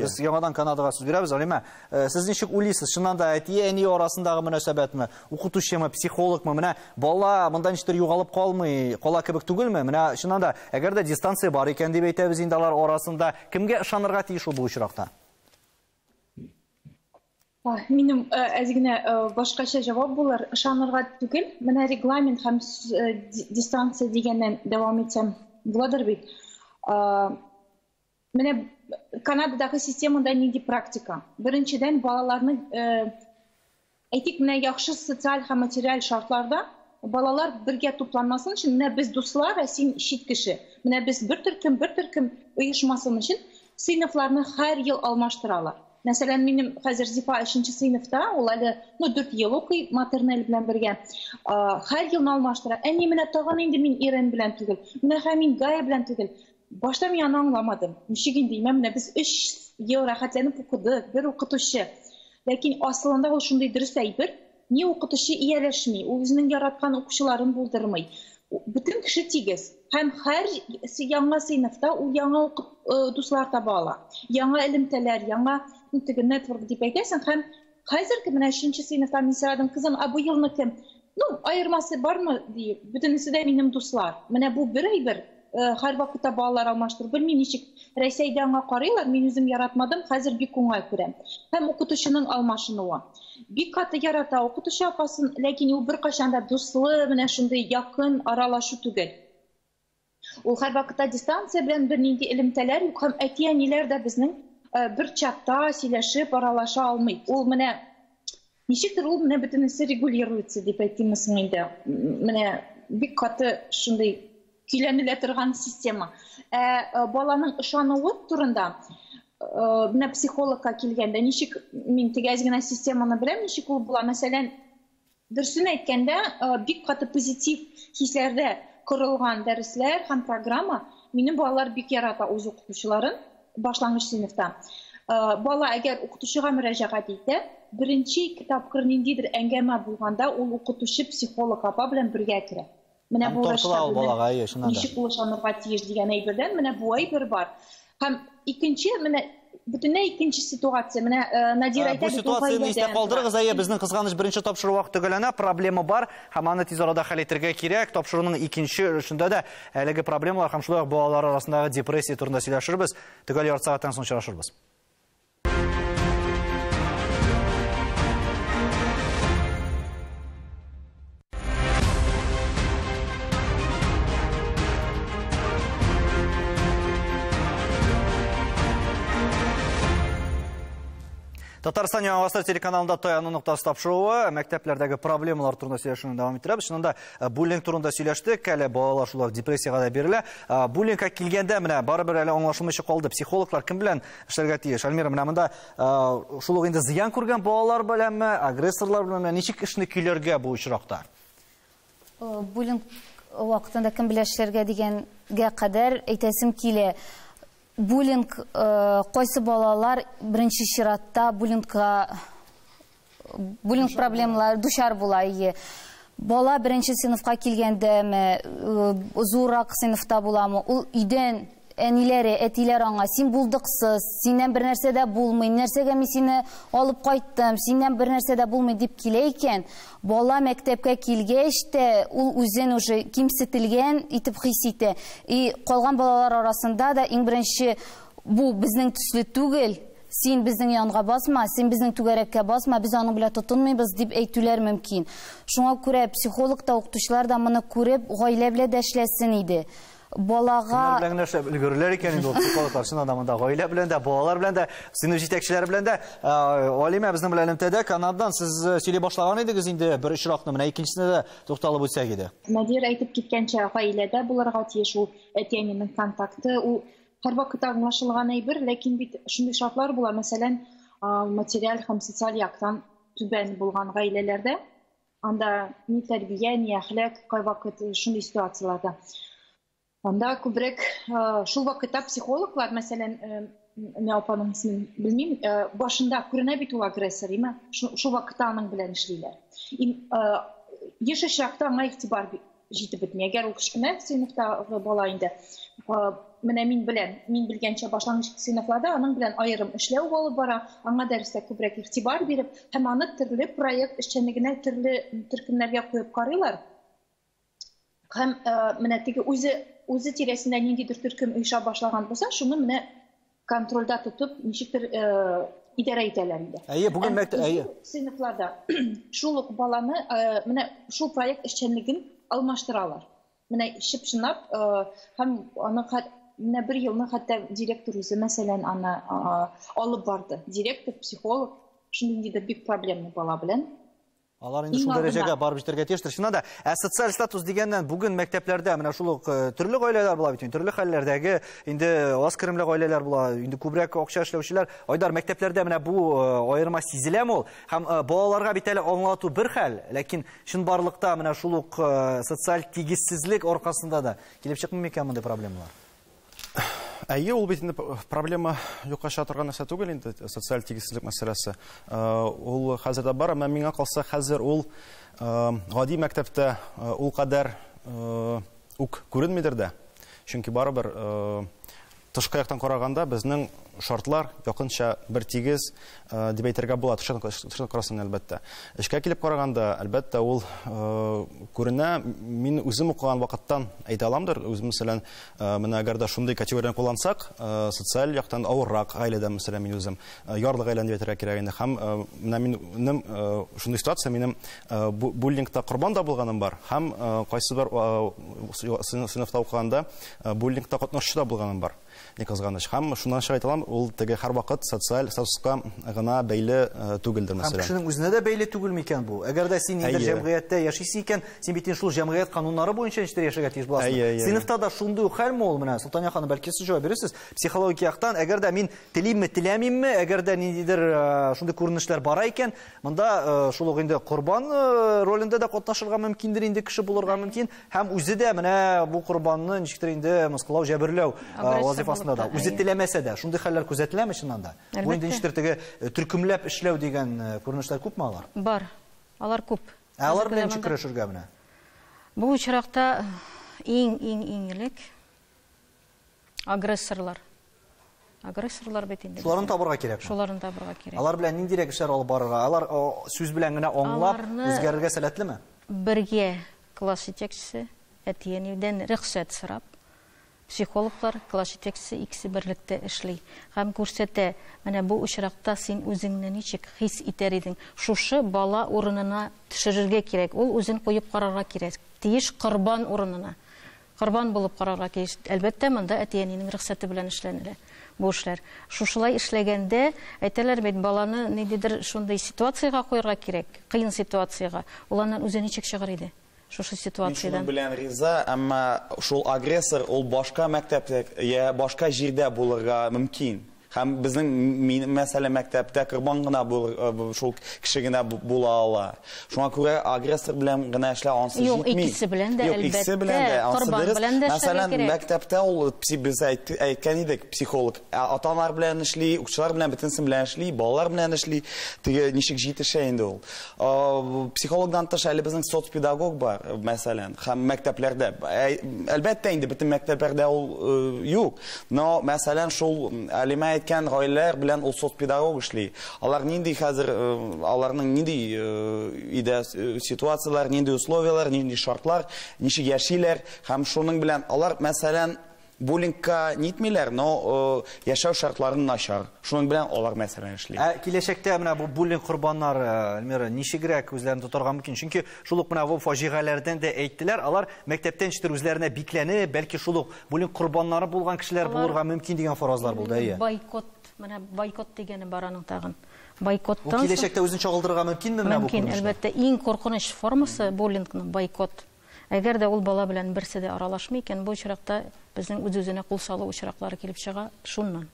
без яңадан Канадага сүз бирәбез. Алимә, сез ничек уйлыйсыз? Чыннан да әти-әни арасындагы мөнәсәбәтме, укытучымы, психологмы? Менә бала монда ничектер югалып калмый, кала кебек түгелме? Менә чыннан да, әгәр дә дистанция бар икән дип әйтәбез инде алар арасында, кемгә ышанырга тиеш ул бу очракта? Минем әз генә башкача җавап булыр. Ышанырга түгел. Менә регламент һәм дистанция дигәннән дәвам итсәм буладыр бит. Менә Канададагы системада нинди практика? Беренчедән, балаларны, әйтик, менә яхшы социаль һәм материаль шартларда балалар бергә тупланмасын өчен, менә без дуслар, ә син чит кеше. Менә без бер төркем, бер төркем оешмасын өчен сыйныфларны һәр ел алмаштыралар. Мәсәлән, минем хәзер Зифа 3нче сыйныфта, ул әле, ну, 4 ел укый Матернель белән бергә. Һәр елны алмаштыра. Әни, менә тагын инде мин Ирен белән түгел, менә һәм мин Гая белән түгел. Башта мин аны аңламадым. Ничек инде, имә, менә без 3 ел рәхәтләнеп укыдык, бер укытучы. Ләкин асылында ул шундый дөрес әйбер, ни укытучы ияләшми, ул үзенең яраткан укучыларын булдырмый. Бөтен кеше тигез. Һәм һәр яңа сыйныфта ул яңа дуслар таба ала. Яңа элемтәләр, яңа, ну, теге нетворк дип әйтәсең. Һәм хәзерге менә 3нче сыйныфта мин сорадым, кызым, ә бу елны кем? Ну, аермасы бармы, ди, бөтенесе дә минем дуслар. Менә бу бер әйбер. Һәр вакытта балалар алмаштыру. Белмим, ничек Рәсәйдә аңа карыйлар, мин үзем яратмадым, хәзер бик уңай күрәм. Һәм укытучының алмашынуы. Бик каты ярата укытучы апасын, ләкин ул беркайчан да дуслы, менә шундый якын аралашу түгел. Ул һәр вакытта дистанция белән бернинди элемтәләр юк, һәм әти-әниләр дә безнең бер чатта сөйләшеп аралаша алмый. Ул менә ничектер ул менә бөтенесе регулируется дип әйтимме соң инде. Менә бик каты шундый көйләнелә торган система. Баланың ышануы турында, менә психологка килгәндә, ничек мин теге әз генә системаны беләм, ничек ул була. Мәсәлән, дөресен әйткәндә, бик каты позитив хисләрдә корылган дәресләр һәм программа. Минем балалар бик ярата үз укытучыларын башлангыч сыйныфта. Бала әгәр укытучыга мөрәҗәгать итә, беренче ике тапкыр ниндидер әңгәмә булганда, ул укытучы психолог апа белән бергә керә. Менә бу ничек ул ышанырга тиеш дигән әйбердән, менә бу әйбер бар. Һәм икенче, менә бөтенләй икенче ситуация. Менә Надира әйтә, бу ситуацияне истә калдырыгыз, әйе, безнең кызганыч беренче тапшыру вакыты төгәлләнә, проблема бар һәм аны тиз арада хәл итәргә кирәк. Тапшыруның икенче өлешендә дә әлеге проблемалар һәм шулай ук балалар арасындагы депрессия турында сөйләшербез. Төгәл ярты сәгатьтән соң очрашырбыз. Татарстан Яңа Гасыр телеканалында Таяну ноктасы тапшыруы мәктәпләрдәге проблемалар турында сөйләшүне дәвам иттерәбез. Чыннан да буллинг турында сөйләштек, әле балалар шулай депрессиягә дә бирелә. Буллингка килгәндә менә барыбер әле аңлашылмыйча калды. Психологлар кем белән эшләргә тиеш? Альмира, менә монда шул ук инде зыян күргән балалар беләнме, агрессорлар беләнме, ничек эшне көйләргә бу очракта? Буллинг вакытында кем белән эшләргә дигәнгә кадәр әйтәсем килә. Буллинг, кайсы балалар беренче чиратта буллинг проблемалары дучар була. Бала беренче сыйныфка килгәндәме, зуррак сыйныфта буламы, ул өйдән әниләре, әтиләре аңа: син булдыксыз, синнән бер нәрсә дә булмый, нәрсәгә мин сине алып кайттым, синнән бер нәрсә дә булмый дип килә икән, бала мәктәпкә килгәч тә ул үзен уже кимсетелгән итеп хис итә. И калган балалар арасында да иң беренче бу безнең төсле түгел, син безнең янга басма, син безнең түгәрәккә басма, без аның белән тотынмыйбыз дип әйтүләр мөмкин. Шуңа күрә психолог та, укытучылар да моны күреп, гаилә белән дә эшләсен иде. Балага белән генә эшләп өлгерерләр икән инде ул психологлар. Чыннан да монда гаилә белән дә, балалар белән дә, сыйныф җитәкчеләре белән дә. Алимә безнең белән элемтәдә. Канададан сез сөйли башлаган идегез инде бер очракны, менә икенчесенә дә тукталып үтсәк иде. Надира әйтеп киткәнчә, гаиләдә булырга тиеш ул әти-әнинең контакты, ул һәрвакыт аңлашылган әйбер, ләкин бит шундый шартлар була, мәсәлән, материаль һәм социаль яктан түбән булган гаиләләрдә, анда ни тәрбия, ни әхлак, кайвакыт шундый ситуацияләрдә. Анда күбрәк шул вакытта психологлар, мәсәлән, мин апаның исемен белмим, башында күренә бит ул агрессор, име? Шул вакытта аның белән эшлиләр. Еш очракта аңа игътибар җитеп бетми. Әгәр ул кечкенә сыйныфтагы бала инде, менә мин беләм, мин белгәнчә башлангыч сыйныфларда аның белән аерым эшләү алып бара, аңа дәрестә күбрәк игътибар биреп, һәм аны төрле проект эшчәнлегенә, төрле төркемнәргә куеп карыйлар. Һәм менә теге үзе тирәсендә ниндидер төркем оеша башлаган булса, шуны менә контрольдә тотып, ничектер идарә итәләр инде. Әйе, бүген мәктәп, әйе. Сыйныфларда шул ук баланы менә шул проект эшчәнлеген алмаштыралар. Менә чып-чынлап һәм аны менә бер елны хәтта директор үзе, мәсәлән, аны алып барды. Директор, психолог, шундый ниндидер бик проблемный бала белән. Алар инде шул дәрәҗәгә барып җитәргә тиештер. Чыннан да, ә социаль статус дигәннән бүген мәктәпләрдә менә шул ук төрле гаиләләр була бит, төрле хәлләрдәге, инде аз керемле гаиләләр була, инде күбрәк акча эшләүчеләр. Айдар, мәктәпләрдә менә бу аерма сизеләме ул? Һәм балаларга бит әле аңлату бер хәл, ләкин чынбарлыкта менә шул ук социаль тигезсезлек аркасында да килеп чыкмый микән мондый проблемалар? Әйе, ул бит инде проблема юкка чыга торган нәрсә түгел инде, социаль тигезсезлек мәсьәләсе. Ул хәзер дә бар, әмма миңа калса хәзер ул гади мәктәптә ул кадәр үк күренмидер дә. Чөнки барыбер тышкы яктан караганда безнең шартлар якынча бер тигез дип әйтергә була, тышкы карасаң әлбәттә. Эшкә килеп караганда, әлбәттә, ул күренә. Мин үзем укыган вакыттан әйтә аламдыр, үзем, мәсәлән, менә әгәр дә шундый категорияне куллансак, социаль яктан авыррак гаиләдә, мәсәлән, мин үзем ярлы гаиләдән дип әйтергә кирәк инде. Һәм менә минем шундый ситуация, минем буллингта корбан да булганым бар, һәм кайсы бер сыйныфта укыганда буллингта катнашучы да булганым бар. Ни кызганыч. Һәм шуннан чыгып әйтә алам, ул теге һәрвакыт социаль статуска гына бәйле түгелдер, мәсәлән. Һәм кешенең үзенә дә бәйле түгел микән бу? Әгәр дә син инде җәмгыятьтә яшисең икән, син бит инде шул җәмгыять кануннары буенча ничектер яшәргә тиеш буласың. Сыйныфта да шундый ук хәлме ул менә? Солтания ханым, бәлки сез җавап бирерсез. Психологик яктан, әгәр дә мин телимме, теләмимме, әгәр дә ниндидер шундый күренешләр бара икән, монда шул ук инде корбан ролендә дә катнашырга мөмкиндер инде, кеше булырга мөмкин, һәм үзе дә менә бу корбанны ничектер инде мыскыллау, җәберләү вазифасында да, үзе теләмәсә дә, шундый хәлләр күзәтеләме чыннан да? Бу инде ничектер теге төркемләп эшләү дигән күренешләр күпме алар? Бар. Алар күп. Ә алар белән ничек көрәшергә менә? Бу очракта иң элек агрессорлар. Агрессорлар бит инде. Шуларын табырга кирәк. Шуларын табырга кирәк. Алар белән ниндирәк эшләр алып барырга? Алар сүз белән генә аңлап үзгәрергә сәләтлеме? Бергә класс җитәкчесе, әти-әнидән рөхсәт сорап, психологлар, класс җитәкчесе икесе берлектә эшли. Һәм күрсәтә, менә бу очракта син үзеңне ничек хис итәр идең? Шушы бала урынына төшерергә кирәк. Ул үзен куеп карарга кирәк. Тиеш корбан урынына. Корбан булып карарга кирәк. Әлбәттә, монда әти-әнинең рөхсәте белән эшләнелә бу эшләр. Шушылай эшләгәндә, әйтәләр бит, баланы ниндидер шундый ситуациягә куярга кирәк, кыен ситуациягә. Ул аннан үзе ничек чыгар иде? Шушы ситуациядән. Мин шуның белән риза, әмма шул агрессор ул башка мәктәптә я башка җирдә булырга мөмкин. Һәм безнең мәсәлән мәктәптә корбан гына булыр, шул кеше генә була ала. Шуңа күрә агрессор белән генә эшләү ансы җитми. Юк, икесе белән дә, әлбәттә, корбан белән дә эшләргә кирәк. Мәсәлән, мәктәптә ул без әйткән идек, психолог ата-аналар белән эшли, укучылар белән, бөтенесе белән эшли, балалар белән эшли. Теге ничек җитешә инде ул. Психологдан тыш әле безнең соцпедагог бар, мәсәлән, һәм мәктәпләрдә. Әлбәттә инде бөтен мәктәпләрдә ул юк. Но мәсәлән, шул Алимә әйткән гаиләләр белән ул соцпедагог эшли. Алар нинди хәзер, аларның нинди өйдә ситуацияләр, нинди условияләр, нинди шартлар, ничек яшиләр һәм шуның белән алар, мәсәлән, буллингка нитмиләр, но яшәү шартлары начар. Шуның белән алар мәсәлән эшли. Ә киләчәктә менә бу буллинг корбаннары, Эльмира, ничегрәк үзләрен тотарга мөмкин? Чөнки шул ук менә бу фаҗигаләрдән дә әйттеләр, алар мәктәптән читер үзләренә бикләнеп, бәлки шул ук буллинг корбаннары булган кешеләр булырга мөмкин дигән фаразлар булды, әйе. Бойкот, менә бойкот дигәне бар аның тагын. Бойкоттан Бу киләчәктә үзен чагылдырырга мөмкинме менә бу? Мөмкин, әлбәттә, иң куркыныч формасы буллингның бойкот. Әгәр дә ул бала белән берсе дә аралашмый икән, бу очракта безнең үз-үзенә кул салу очраклары килеп чыга шуннан.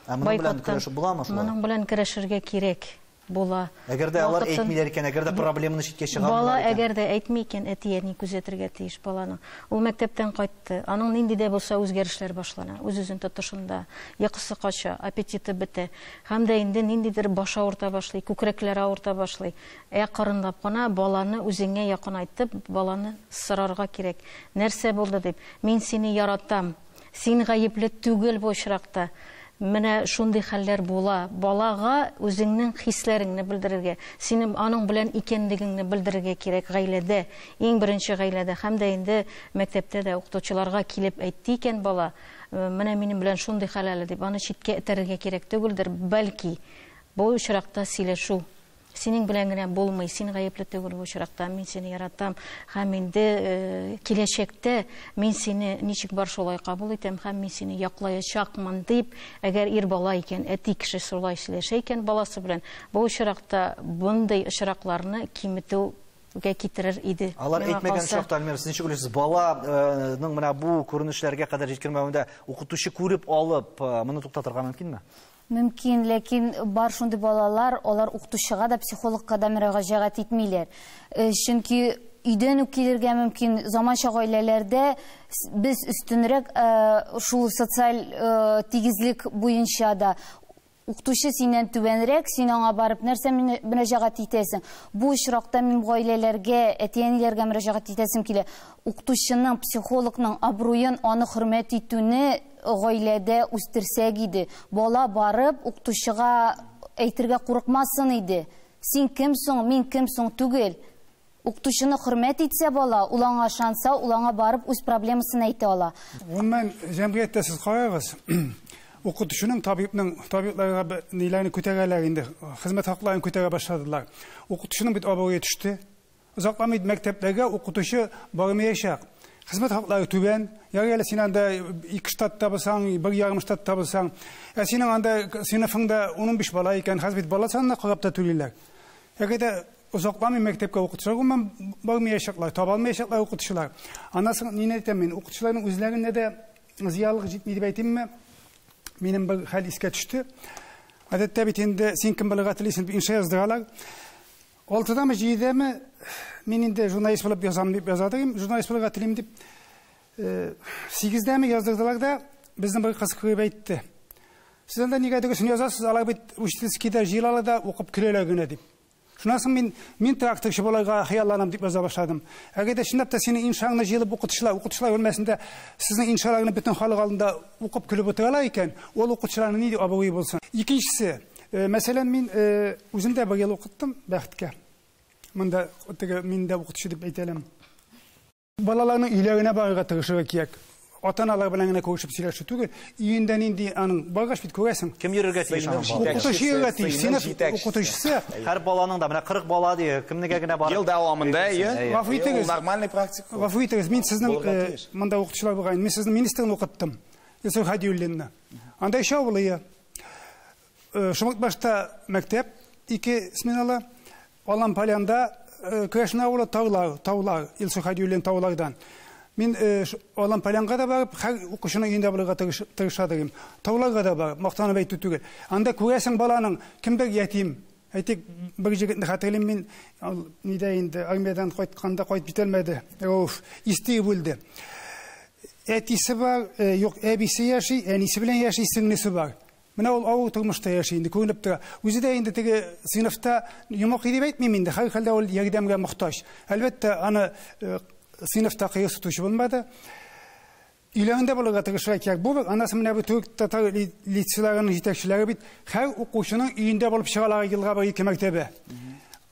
Ә моның белән көрәшеп буламы шулай? Моның белән көрәшергә кирәк була. Әгәр дә алар әйтмиләр икән, әгәр дә проблеманы читкә чыгармыйлар икән. Бала икән. Әгәр дә әйтми икән, әти-әни күзәтергә тиеш баланы. Ул мәктәптән кайтты, аның нинди дә булса үзгәрешләр башлана. Үз-үзен тотышында, йокысы кача, аппетиты бетә. Һәм дә инде ниндидер башы авырта башлый, күкрәкләре авырта башлый. Акрынлап кына баланы үзеңә якынайтып, баланы сорарга кирәк. Нәрсә булды дип, мин сине яратам, син гаепле түгел бу очракта. Менә шундый хәлләр була. Балага үзеңнең хисләреңне белдерергә, синең аның белән икәнлегеңне белдерергә кирәк гаиләдә, иң беренче гаиләдә һәм дә инде мәктәптә дә укытучыларга килеп әйтте икән бала, менә минем белән шундый хәл әле дип, аны читкә этәрергә кирәк түгелдер, бәлки бу очракта сөйләшү. Синең белән генә булмый, син гаепле түгел бу очракта, мин сине яратам һәм инде киләчәктә мин сине ничек бар шулай кабул итәм һәм мин сине яклаячакмын дип, әгәр ир бала икән, әти кеше шулай сөйләшә икән баласы белән, бу очракта мондый очракларны киметүгә китерер иде. Алар әйтмәгән очракта, Эльмира, сез ничек уйлыйсыз, баланың менә бу күренешләргә кадәр җиткермәвендә укытучы күреп алып, моны туктатырга мөмкинме? Мөмкин, ләкин бар шундый балалар, алар укытучыга да, психологка да мөрәҗәгать итмиләр. Чөнки өйдән үк килергә мөмкин, заманча гаиләләрдә без өстенрәк шул социаль тигезлек буенча да укытучы синнән түбәнрәк, син аңа барып нәрсә мөрәҗәгать итәсең? Бу очракта мин гаиләләргә, әти-әниләргә мөрәҗәгать итәсем килә. Укытучының, психологның абруен, аны хөрмәт итүне гаиләдә үстерсәк иде. Бала барып укытучыга әйтергә курыкмасын иде. Син кем соң, мин кем соң түгел. Укытучыны хөрмәт итсә бала, ул аңа ышанса, ул аңа барып үз проблемасын әйтә ала. Гомумән, җәмгыятьтә сез карагыз, укытучының, табибның, табибларга ниләрне күтәрәләр инде, хезмәт хакларын күтәрә башладылар. Укытучының бит абруе төште. Озакламый мәктәпләргә укытучы бармаячак. Хезмәт хаклары түбән. Ярый әле син анда 2 штат табасаң, 1,5 штат табасаң. Ә синең анда сыйныфыңда 15 бала икән, хәзер бит бала санына карап та түлиләр. Әгәр дә озакламый мәктәпкә укытучылар гомумән бармаячаклар, таба алмаячаклар укытучылар. Аннан соң ни әйтәм мин, укытучыларның үзләренә дә зыялылык җитми дип әйтимме? Минем бер хәл искә төште. Гадәттә бит инде син кем булырга телисең дип инша яздыралар. 6-дамы, 7-дәме мин инде журналист булып язам дип язадым, журналист булырга телим дип. 8-дәме яздырдылар да, безнең бер кыз күреп әйтте. Сез анда нигә дөресен язасыз, алар бит учительскийда җыелалар да укып көләләр генә дип. Шуннан соң мин тракторчы булырга хыялланам дип яза башладым. Әгәр дә чынлап та синең иншаңны җыелып укытучылар, укытучылар бүлмәсендә сезнең иншаларны бөтен халык алдында укып көлеп утыралар икән, ул укытучыларның нинди абруе булсын. Икенчесе, мәсәлән, мин үзем дә бер ел укыттым бәхеткә. Монда теге мин дә укытучы дип әйтә алам. Балаларның өйләренә барырга тырышырга кирәк. Ата-аналар белән генә күрешеп сөйләшү түгел, өендә нинди аның баргач бит күрәсең. Кем йөрергә тиеш аның баласы? Укытучы йөрергә тиеш, сыйныф укытучысы. Һәр баланың да менә 40 бала ди, кемнегә генә барып. Ел дәвамында, әйе. Гафу итегез. Нормальный практика. Гафу итегез, мин сезнең монда укытучылар булган, мин сезнең министрны укыттым. Илсур Хадиуллинны. Анда өч авыл ие. Шомыртбашта мәктәп 2 сменалы, Алан Полянда Крәшен авылы таулар, таулар, Илсур Хадиуллин таулардан. Мин Алан Полянга да барып, һәр укучының өендә булырга тырыша идем. Тауларга да барып, мактанып әйтү түгел. Анда күрәсең баланың кемдер ятим. Әйтик, бер җегетне хәтерлим мин, ул нидә инде армиядән кайтканда кайтып китәлмәде. Рауф исти бүлде. Әтисе бар, юк, әбисе яши, әнисе белән яши, сеңлесе бар. Менә ул авыр тормышта яши инде, күренеп тора. Үзе дә инде теге сыйныфта йомык дип әйтмим инде, һәр хәлдә ул ярдәмгә мохтаҗ. Әлбәттә, аны сыйныфта кыерсытучы булмады. Өйләрендә булырга тырышырга кирәк. Бу бер, аннан соң менә бу төрек татар лицейларының җитәкчеләре бит һәр укучының өендә булып чыгалар елга бер ике мәртәбә.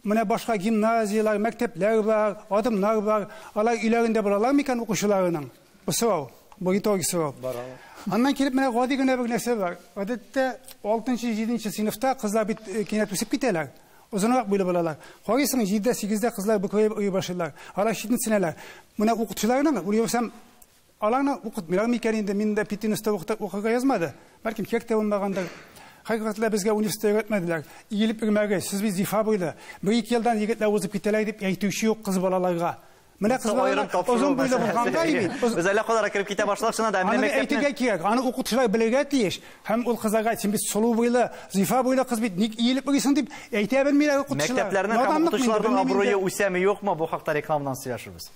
Менә башка гимназияләр, мәктәпләр бар, адымнар бар. Алар өйләрендә булалар микән укучыларының? Бу сорау, бу риторик сорау. Аннан килеп менә гади генә бер нәрсә бар. Гадәттә 6-7 сыйныфта кызлар бит кинәт үсеп китәләр. Озынрак буйлы булалар. Карыйсың, 7-8-дә кызлар бөкрәеп йөри башлыйлар. Алар читенсенәләр. Менә укытучыларның, уйласам, аларны укытмыйлар микән инде? Мин дә Петинста укырга язмады. Бәлкем кирәк тә булмагандыр. Хакыйкатьтә безгә университетта өйрәтмәделәр. Иелеп йөрмәгез, сез бит зифа буйлы. Бер-ике елдан егетләр узып китәләр дип әйтүче юк кыз балаларга. Менә кыз балалар озын буйлы булганга бит. Без әллә кайларга кереп китә башладык, чыннан да, менә Аны әйтергә кирәк, аны укытучылар белергә тиеш. Һәм ул кызларга син бит сылу буйлы, зифа буйлы кыз бит, ник иелеп йөрисең дип әйтә белмиләр укытучылар. Мәктәпләрнең һәм укытучыларның абруе үсәме юкмы, бу хакта рекламадан сөйләшербез.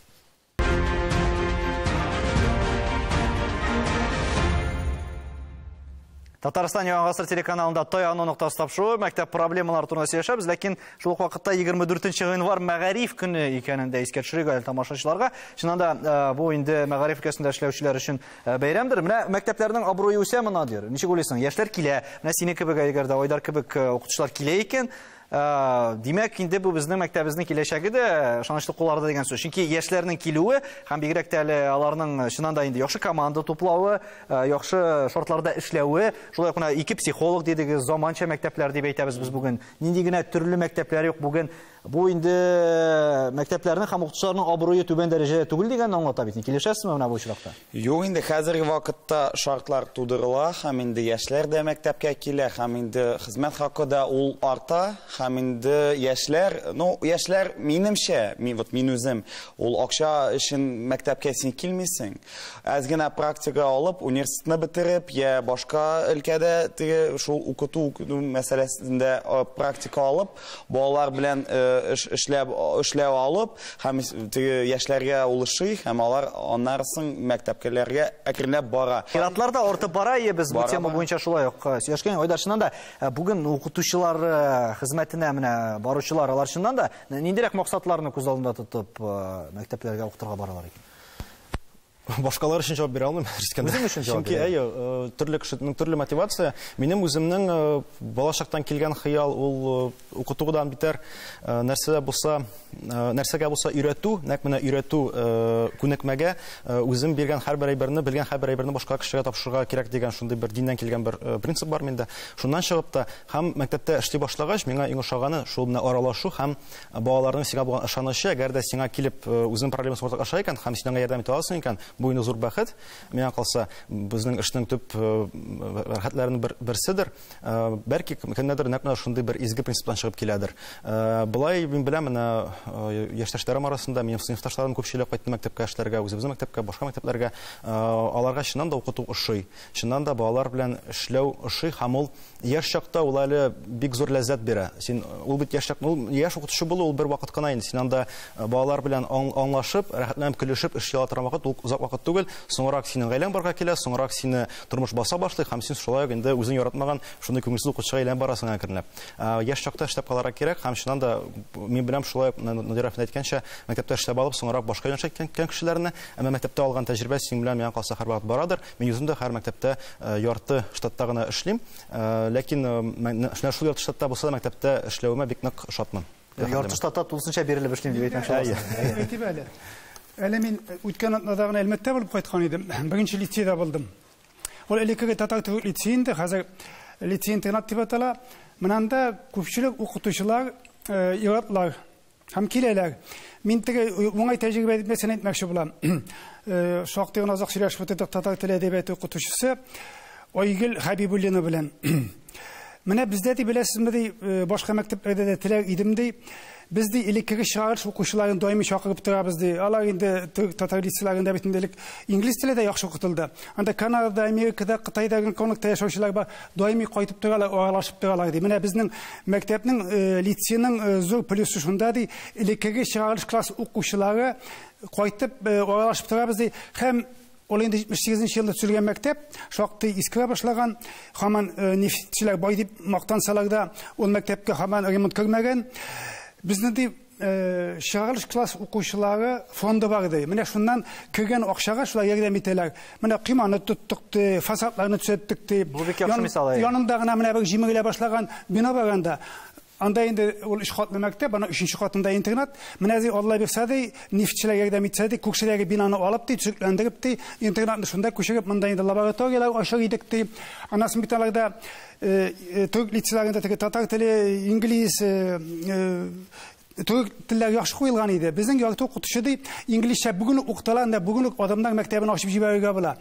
Татарстан Яңа Гасыр телеканалында Таяну ноктасы тапшыруы, мәктәп проблемалары турында сөйләшәбез, ләкин шул ук вакытта 24 гыйнвар мәгариф көне икәнен дә искә төшерик әле тамашачыларга. Чыннан да, бу инде мәгариф өлкәсендә эшләүчеләр өчен бәйрәмдер. Менә мәктәпләрнең абруе үсәме, Надир? Ничек уйлыйсың? Яшьләр килә. Менә сине кебек, әгәр дә Айдар кебек укытучылар килә икән, димәк, инде бу безнең мәктәбебезнең киләчәге дә ышанычлы кулларда дигән сүз. Чөнки яшьләрнең килүе һәм бигрәк тә әле аларның чыннан да инде яхшы команда туплавы, яхшы шартларда эшләве, шулай ук менә ике психолог дидегез, заманча мәктәпләр дип әйтәбез без бүген. Нинди генә төрле мәктәпләр юк бүген. Бу инде мәктәпләрнең һәм укытучыларның абруе түбән дәрәҗәдә түгел дигәнне аңлата бит. Килешәсезме менә бу очракта? Юк, инде хәзерге вакытта шартлар тудырыла, һәм инде яшьләр дә мәктәпкә килә, һәм инде хезмәт хакы да ул арта, һәм инде яшьләр, ну, яшьләр минемчә, мин, вот мин үзем, ул акча өчен мәктәпкә син килмисең. Әз генә практика алып, университетны бетереп, я башка өлкәдә теге шул укыту мәсьәләсендә практика алып, балалар белән эшләп алып, һәм теге яшьләргә улышый, һәм алар аннан соң мәктәпкәләргә әкренләп бара. Пиратлар да артып бара, ие, без бу тема буенча шулай ук сөйләшкән. Айдар, чыннан да, бүген укытучылар хезмәтенә менә баручылар, алар чыннан да ниндирәк максатларны күз алдында тотып мәктәпләргә укытырга баралар икән? Башкалар өчен җавап бирә алмыйм, Рискәндә. Үзең өчен җавап Чөнки, бирә. әйе, төрле кешенең төрле мотивация. Минем үземнең балачактан килгән хыял ул укытудан битәр, нәрсәгә булса өйрәтү, нәкъ менә өйрәтү күнекмәгә, үзем биргән һәрбер әйберне, белгән һәрбер әйберне башка кешегә тапшырырга кирәк дигән шундый бер диннән килгән бер принцип бар миндә. Шуннан чыгып та һәм мәктәптә эшли башлагач, миңа иң ошаганы шул менә аралашу һәм балаларның сиңа булган ышанычы. Әгәр дә сиңа килеп үзенең проблемасын уртаклаша икән һәм син аңа ярдәм итә аласың икән, бу инде зур бәхет. Миңа калса, безнең эшнең төп рәхәтләренең берседер. Бәлки кемнәрдер нәкъ менә шундый бер изге принциптан чыгып киләдер. Болай мин беләм, менә яшьтәшләрем арасында минем сыйныфташларым күпчелек кайтты мәктәпкә эшләргә, үзебезнең мәктәпкә, башка мәктәпләргә. Аларга чыннан да укыту ошый. Чыннан да балалар белән эшләү ошый һәм ул яшь чакта ул әле бик зур ләззәт бирә. Син ул бит яшь чак, ул яшь укытучы булу ул бер вакыт кына инде. Син анда балалар белән аңлашып, рәхәтләнеп көлешеп эшли ала торган вакыт ул озак вакыт түгел. Соңрак синең гаиләң барга килә, соңрак сине тормыш баса башлый һәм син шулай ук инде үзең яратмаган шундый күңелсез укучыга әйләнеп барасың әкренләп. Яшь чакта эшләп калырга кирәк һәм чыннан да мин беләм шулай ук Надира әфәнде әйткәнчә, мәктәптә эшләп алып, соңрак башка юнәлешкә киткән кешеләрне, әмма мәктәптә алган тәҗрибә синең белән миңа калса һәрвакыт барадыр. Мин үзем дә һәр мәктәптә ярты штатта гына эшлим, ләкин менә шул ярты штатта булса да мәктәптә эшләвемә бик нык шатмын. Ярты штатта тулысынча бирелеп эшлим дип әйтмәкче буласың. Әйтеп әле. Әле мин үткән атнада гына Әлмәттә булып кайткан идем. Беренче лицейда булдым. Ул элеккеге татар төрек лицеенда, хәзер лицей интернат дип атала. Менә анда күпчелек укытучылар ир-атлар һәм киләләр. Мин теге уңай тәҗрибә дип нәрсәне әйтмәкче булам. Шактый гына озак сөйләшеп утырдык татар теле әдәбияты укытучысы Айгөл Хәбибуллина белән. Менә бездә ди беләсезме ди, башка мәктәпләрдә дә теләр идем ди. Без ди элеккеге чыгарылыш укучыларын даими чакырып торабыз ди. Алар инде төрек татар лицейларында бит инде элек инглиз теле дә яхшы укытылды. Анда Канадада, Америкада, Кытайда, Гонконгта яшәүчеләр бар, даими кайтып торалар, аралашып торалар ди. Менә безнең мәктәпнең, лицейның зур плюсы шунда ди, элеккеге чыгарылыш класс укучылары кайтып аралашып торабыз ди. Һәм ул инде 78 елда төзелгән мәктәп, шактый искерә башлаган, һаман нефтьчеләр бай дип мактансалар да, ул мәктәпкә һаман ремонт кермәгән. Безнең ди чыгарылыш класс укучылары фонды бар ди. Менә шуннан кергән акчага шулай ярдәм итәләр. Менә койманы тоттык ди, фасадларны төзәттек ди. Бу бик яхшы мисал. Янында гына менә бер җимерелә башлаган бина бар анда. Анда инде ул 3 катлы мәктәп, ана 3нче катында интернат. Менә ди Алла бирсә ди, нефтьчеләр ярдәм итсә ди, күршедәге бинаны алып ди, төзекләндереп ди, интернатны шунда күчереп, монда инде лабораторияләр ачар идек ди. Анасын бит аларда төрек лицейларында теге татар теле, инглиз, төрек телләре яхшы куелган иде. Безнең ярты укытучы ди, инглизчә бүген үк укытыла, анда бүген үк адамнар мәктәбен ачып җибәрергә була.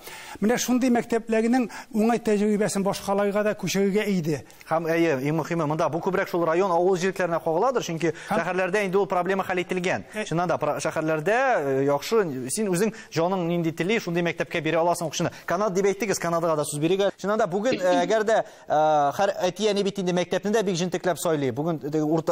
Менә шундый мәктәпләрнең уңай тәҗрибәсен башкаларга да күчерергә иде. Һәм әйе, иң мөһиме монда бу күбрәк шул район авыл җирлекләренә кагыладыр, чөнки шәһәрләрдә инде ул проблема хәл ителгән. Чыннан да шәһәрләрдә яхшы, син үзең җаның нинди тели, шундый мәктәпкә бирә аласың укучыны. Канада дип әйттегез, Канадага да сүз бирик. Чыннан да бүген әгәр дә һәр әти-әни бит инде мәктәпне дә бик җентекләп сайлый. Бүген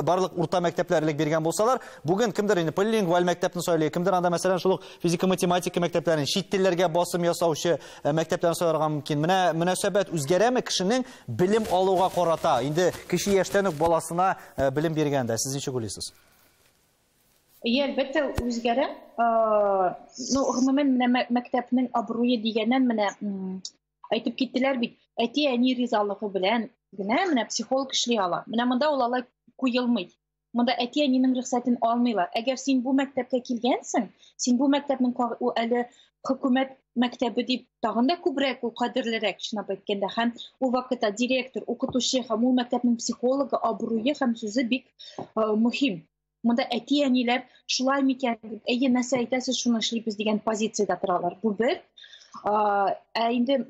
барлык урта мәктәпләр элек биргән булсалар, бүген кемдер инде полилингваль мәктәпне сайлый, кемдер анда мәсәлән шул ук физика-математика мәктәпләрен, чит телләргә басым ясаучы мәктәпләрне сайларга мөмкин. Менә мөнәсәбәт үзгәрәме кешенең белем алуга карата? Инде кече яшьтән үк баласына белем биргәндә, сез ничек уйлыйсыз? Әйе, әлбәттә үзгәрә. Ну, гомумән, менә мәктәпнең абруе дигәннән менә әйтеп киттеләр бит, әти-әни ризалыгы белән генә менә психолог эшли ала. Менә монда ул алай куелмый. Монда әти-әнинең рөхсәтен алмыйлар. Әгәр син бу мәктәпкә килгәнсең, син бу мәктәпнең ул әле хөкүмәт мәктәбе дип тагын да күбрәк ул кадерлерәк, чынлап әйткәндә. Һәм ул вакытта директор, укытучы һәм ул мәктәпнең психологы абруе һәм сүзе бик мөһим. Монда әти-әниләр шулай микән дип, әйе, нәрсә әйтәсез, шуны эшлибез дигән позициядә торалар. Бу бер. Ә инде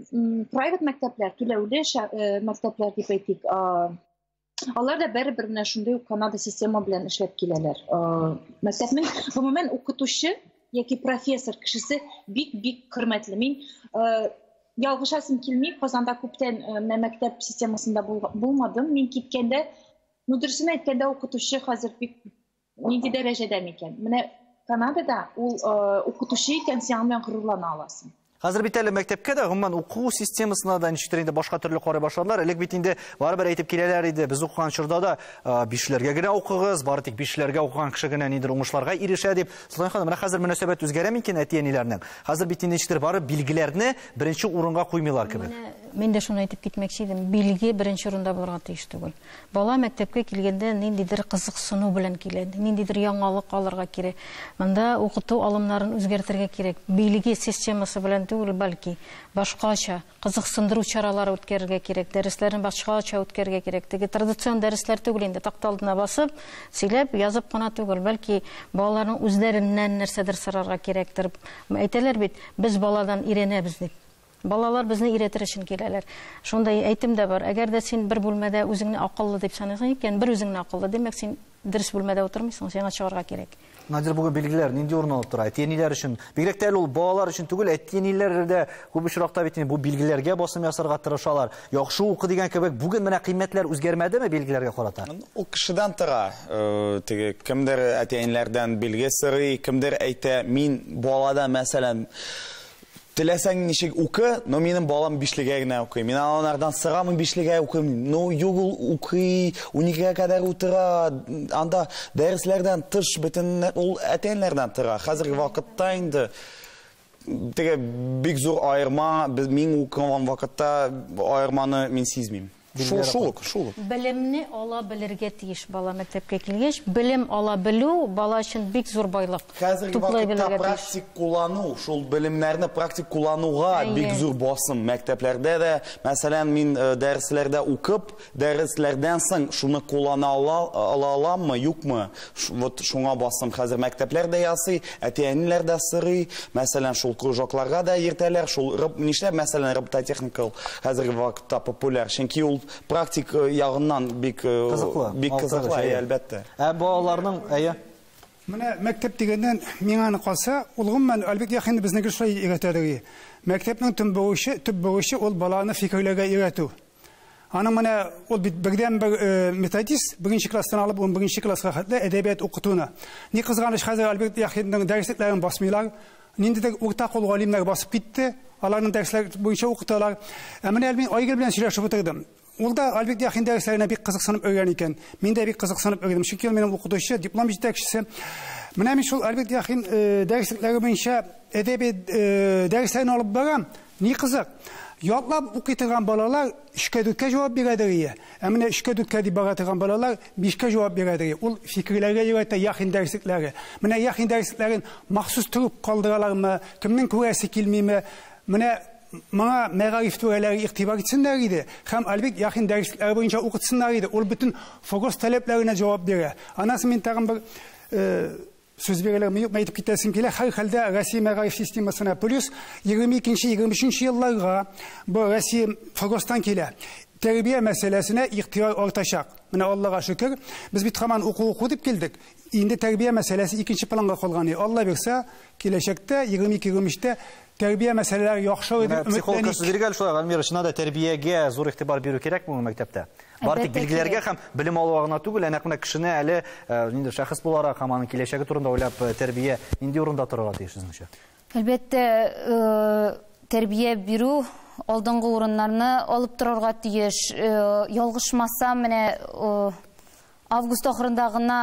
private мәктәпләр, түләүле мәктәпләр дип әйтик, алар да бәрібір менә шундый ук Канада система белән эшләп киләләр. Мәктәпнең гомумән укытучы яки профессор кешесе бик-бик хөрмәтле. Мин ялгышасым килми, Казанда күптән менә мәктәп системасында булмадым. Мин киткәндә, ну, дөресен әйткәндә, укытучы хәзер бик нинди дәрәҗәдә микән? Менә Канадада ул укытучы икән, син аның белән горурлана аласың. Хәзер бит әле мәктәпкә дә, гомумән, уку системасына да ничектер инде башка төрле карый башладылар. Элек бит инде барыбер әйтеп киләләр иде. Без укыган чорда да бишләргә генә укыгыз, бары тик бишләргә укыган кеше генә нидер уңышларга ирешә дип. Солтан ханым, менә хәзер мөнәсәбәт үзгәрә микән әти-әниләрнең? Хәзер бит инде ничектер бары билгеләрне беренче урынга куймыйлар кебек. Менә мин дә шуны әйтеп китмәкче идем. Билге беренче урында булырга тиеш түгел. Бала мәктәпкә килгәндә ниндидер кызыксыну белән килә, ниндидер яңалык алырга кирәк. Монда укыту алымнарын үзгәртергә кирәк. Билге системасы белән түгел, бәлки башкача кызыксындыру чаралары үткәрергә кирәк, дәресләрне башкача үткәрергә кирәк. Теге традицион дәресләр түгел инде, такта алдына басып, сөйләп, язып кына түгел, бәлки балаларның үзләреннән нәрсәдер сорарга кирәктер. Әйтәләр бит, без баладан өйрәнәбез дип. Балалар безне өйрәтер өчен киләләр. Шундай әйтем дә бар. Әгәр дә син бер бүлмәдә үзеңне акыллы дип саныйсың икән, бер үзеңне акыллы, димәк, син дөрес бүлмәдә утырмыйсың, сиңа чыгарга кирәк. Надир, бүген билгеләр нинди урын алып тора? Әти-әниләр өчен, бигрәк тә әле ул балалар өчен түгел, әти-әниләр дә күп очракта бит инде бу билгеләргә басым ясарга тырышалар. Яхшы укы дигән кебек, бүген менә кыйммәтләр үзгәрмәдеме билгеләргә карата? Ул кешедән тора. Теге кемдер әти-әниләрдән билге сорый, кемдер әйтә, мин балада, мәсәлән, Теләсәң ничек укы, но минем балам 5-легә генә укый. Мин алардан сорамыйм 5-легә укыйм. Ну, юк, ул укый, 12-гә кадәр утыра. Анда дәресләрдән тыш бөтен ул әтәннәрдән тора. Хәзерге вакытта инде теге бик зур аерма, мин укыган вакытта аерманы мин сизмим. Шул ук. Белемне ала белергә тиеш бала мәктәпкә килгәч, белем ала белү бала өчен бик зур байлык. Хәзерге вакытта практик куллану, шул белемнәрне практик куллануга бик зур басым мәктәпләрдә дә. Мәсәлән, мин дәресләрдә укып, дәресләрдән соң шуны куллана ала аламмы, юкмы? Вот шуңа басым хәзер мәктәпләр дә ясый, әти-әниләр дә сорый. Мәсәлән, шул кружокларга да йөртәләр, шул нишләп, мәсәлән, робототехника хәзерге вакытта популяр, чөнки ул практик ягыннан бик кызыклы, бик кызыклы, әлбәттә. Ә балаларның, әйе. Менә мәктәп дигәннән миңа аны калса, ул гомумән Альберт Яхин безне гел шулай өйрәтә. Мәктәпнең төп бурычы ул баланы фикерләргә өйрәтү. Аның менә ул бит бердән-бер методист, беренче класстан алып 11 класска хәтле әдәбият укытуны. Ни кызганыч, хәзер Альберт Яхинның дәреслекләрен басмыйлар. Ниндидер урта кул галимнәр басып китте, аларның дәресләр буенча укыталар. Ә менә мин Айгөл белән сөйләшеп утырдым. Ул да Альберт Яхин дәресләренә бик кызыксынып өйрән икән. Мин дә бик кызыксынып өйрәндем. Чөнки ул минем укытучы, диплом җитәкчесе. Менә мин шул Альберт Яхин дәреслекләре буенча әдәби дәресләрен алып барам. Ни кызык? Ятлап укый торган балалар 3-кә 4-кә җавап бирәдер ие. Ә менә 3-кә 4-кә дип бара торган балалар 5-кә җавап бирәдер. Ул фикерләргә өйрәтә Яхин дәреслекләре. Менә Яхин дәреслекләрен махсус торып калдыралармы? Кемнең күрәсе килмиме? Менә моңа мәгариф түрәләре игътибар итсеннәр иде һәм Альберт Яхин дәресләре буенча укытсыннар иде. Ул бөтен фокус таләпләренә җавап бирә. Анасы мин тагын бер сүз бирәләрме юкмы әйтеп китәсем килә. Һәр хәлдә Россия мәгариф системасына плюс 22-23 елларга бу Россия фокустан килә. Тәрбия мәсьәләсенә игътибар артачак. Менә Аллага шөкер, без бит һаман уку дип килдек. Инде тәрбия мәсьәләсе икенче планга калган. Алла бирсә, киләчәктә 22-23-тә тәрбия мәсьәләләре яхшы дип Психолог сүз биргән шулай, Альмира, чыннан да тәрбиягә зур игътибар бирү кирәкме бу мәктәптә? Бар тик билгеләргә һәм белем алуга гына түгел, ә нәкъ менә кешене әле нинди шәхес буларак һәм аның киләчәге турында уйлап тәрбия нинди урында торырга тиеш сезнеңчә? Әлбәттә, тәрбия бирү алдынгы урыннарны алып торырга тиеш. Ялгышмасам, менә август ахырында гына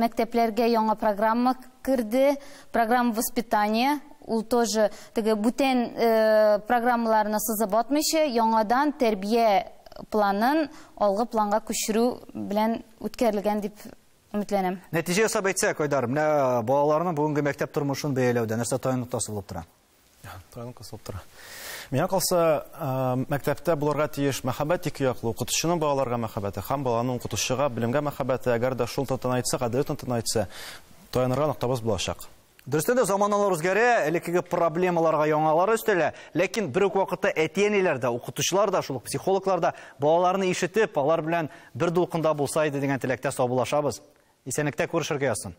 мәктәпләргә яңа программа керде, программа воспитания. Ул тоже теге бүтән программаларны сызып атмыйча, яңадан тәрбия планын алгы планга күчерү белән үткәрелгән дип өметләнәм. Нәтиҗә ясап әйтсәк, Айдар, менә балаларның бүгенге мәктәп тормышын бәяләүдә нәрсә таяну ноктасы булып тора? Таяну ноктасы булып тора. Миңа калса, мәктәптә булырга тиеш мәхәббәт ике яклы, укытучының балаларга мәхәббәте һәм баланың укытучыга белемгә мәхәббәте. Әгәр дә шул тантана итсә, гадел тантана итсә, таянырга ноктабыз булачак. Дөрестән дә заманалар үзгәрә, элеккеге проблемаларга яңалары өстәлә, ләкин бер үк вакытта әти-әниләр дә, укытучылар да, шул ук психологлар да балаларны ишетеп, алар белән бер дулкында булса иде дигән теләктә саубуллашабыз. Исәнлектә күрешергә язсын.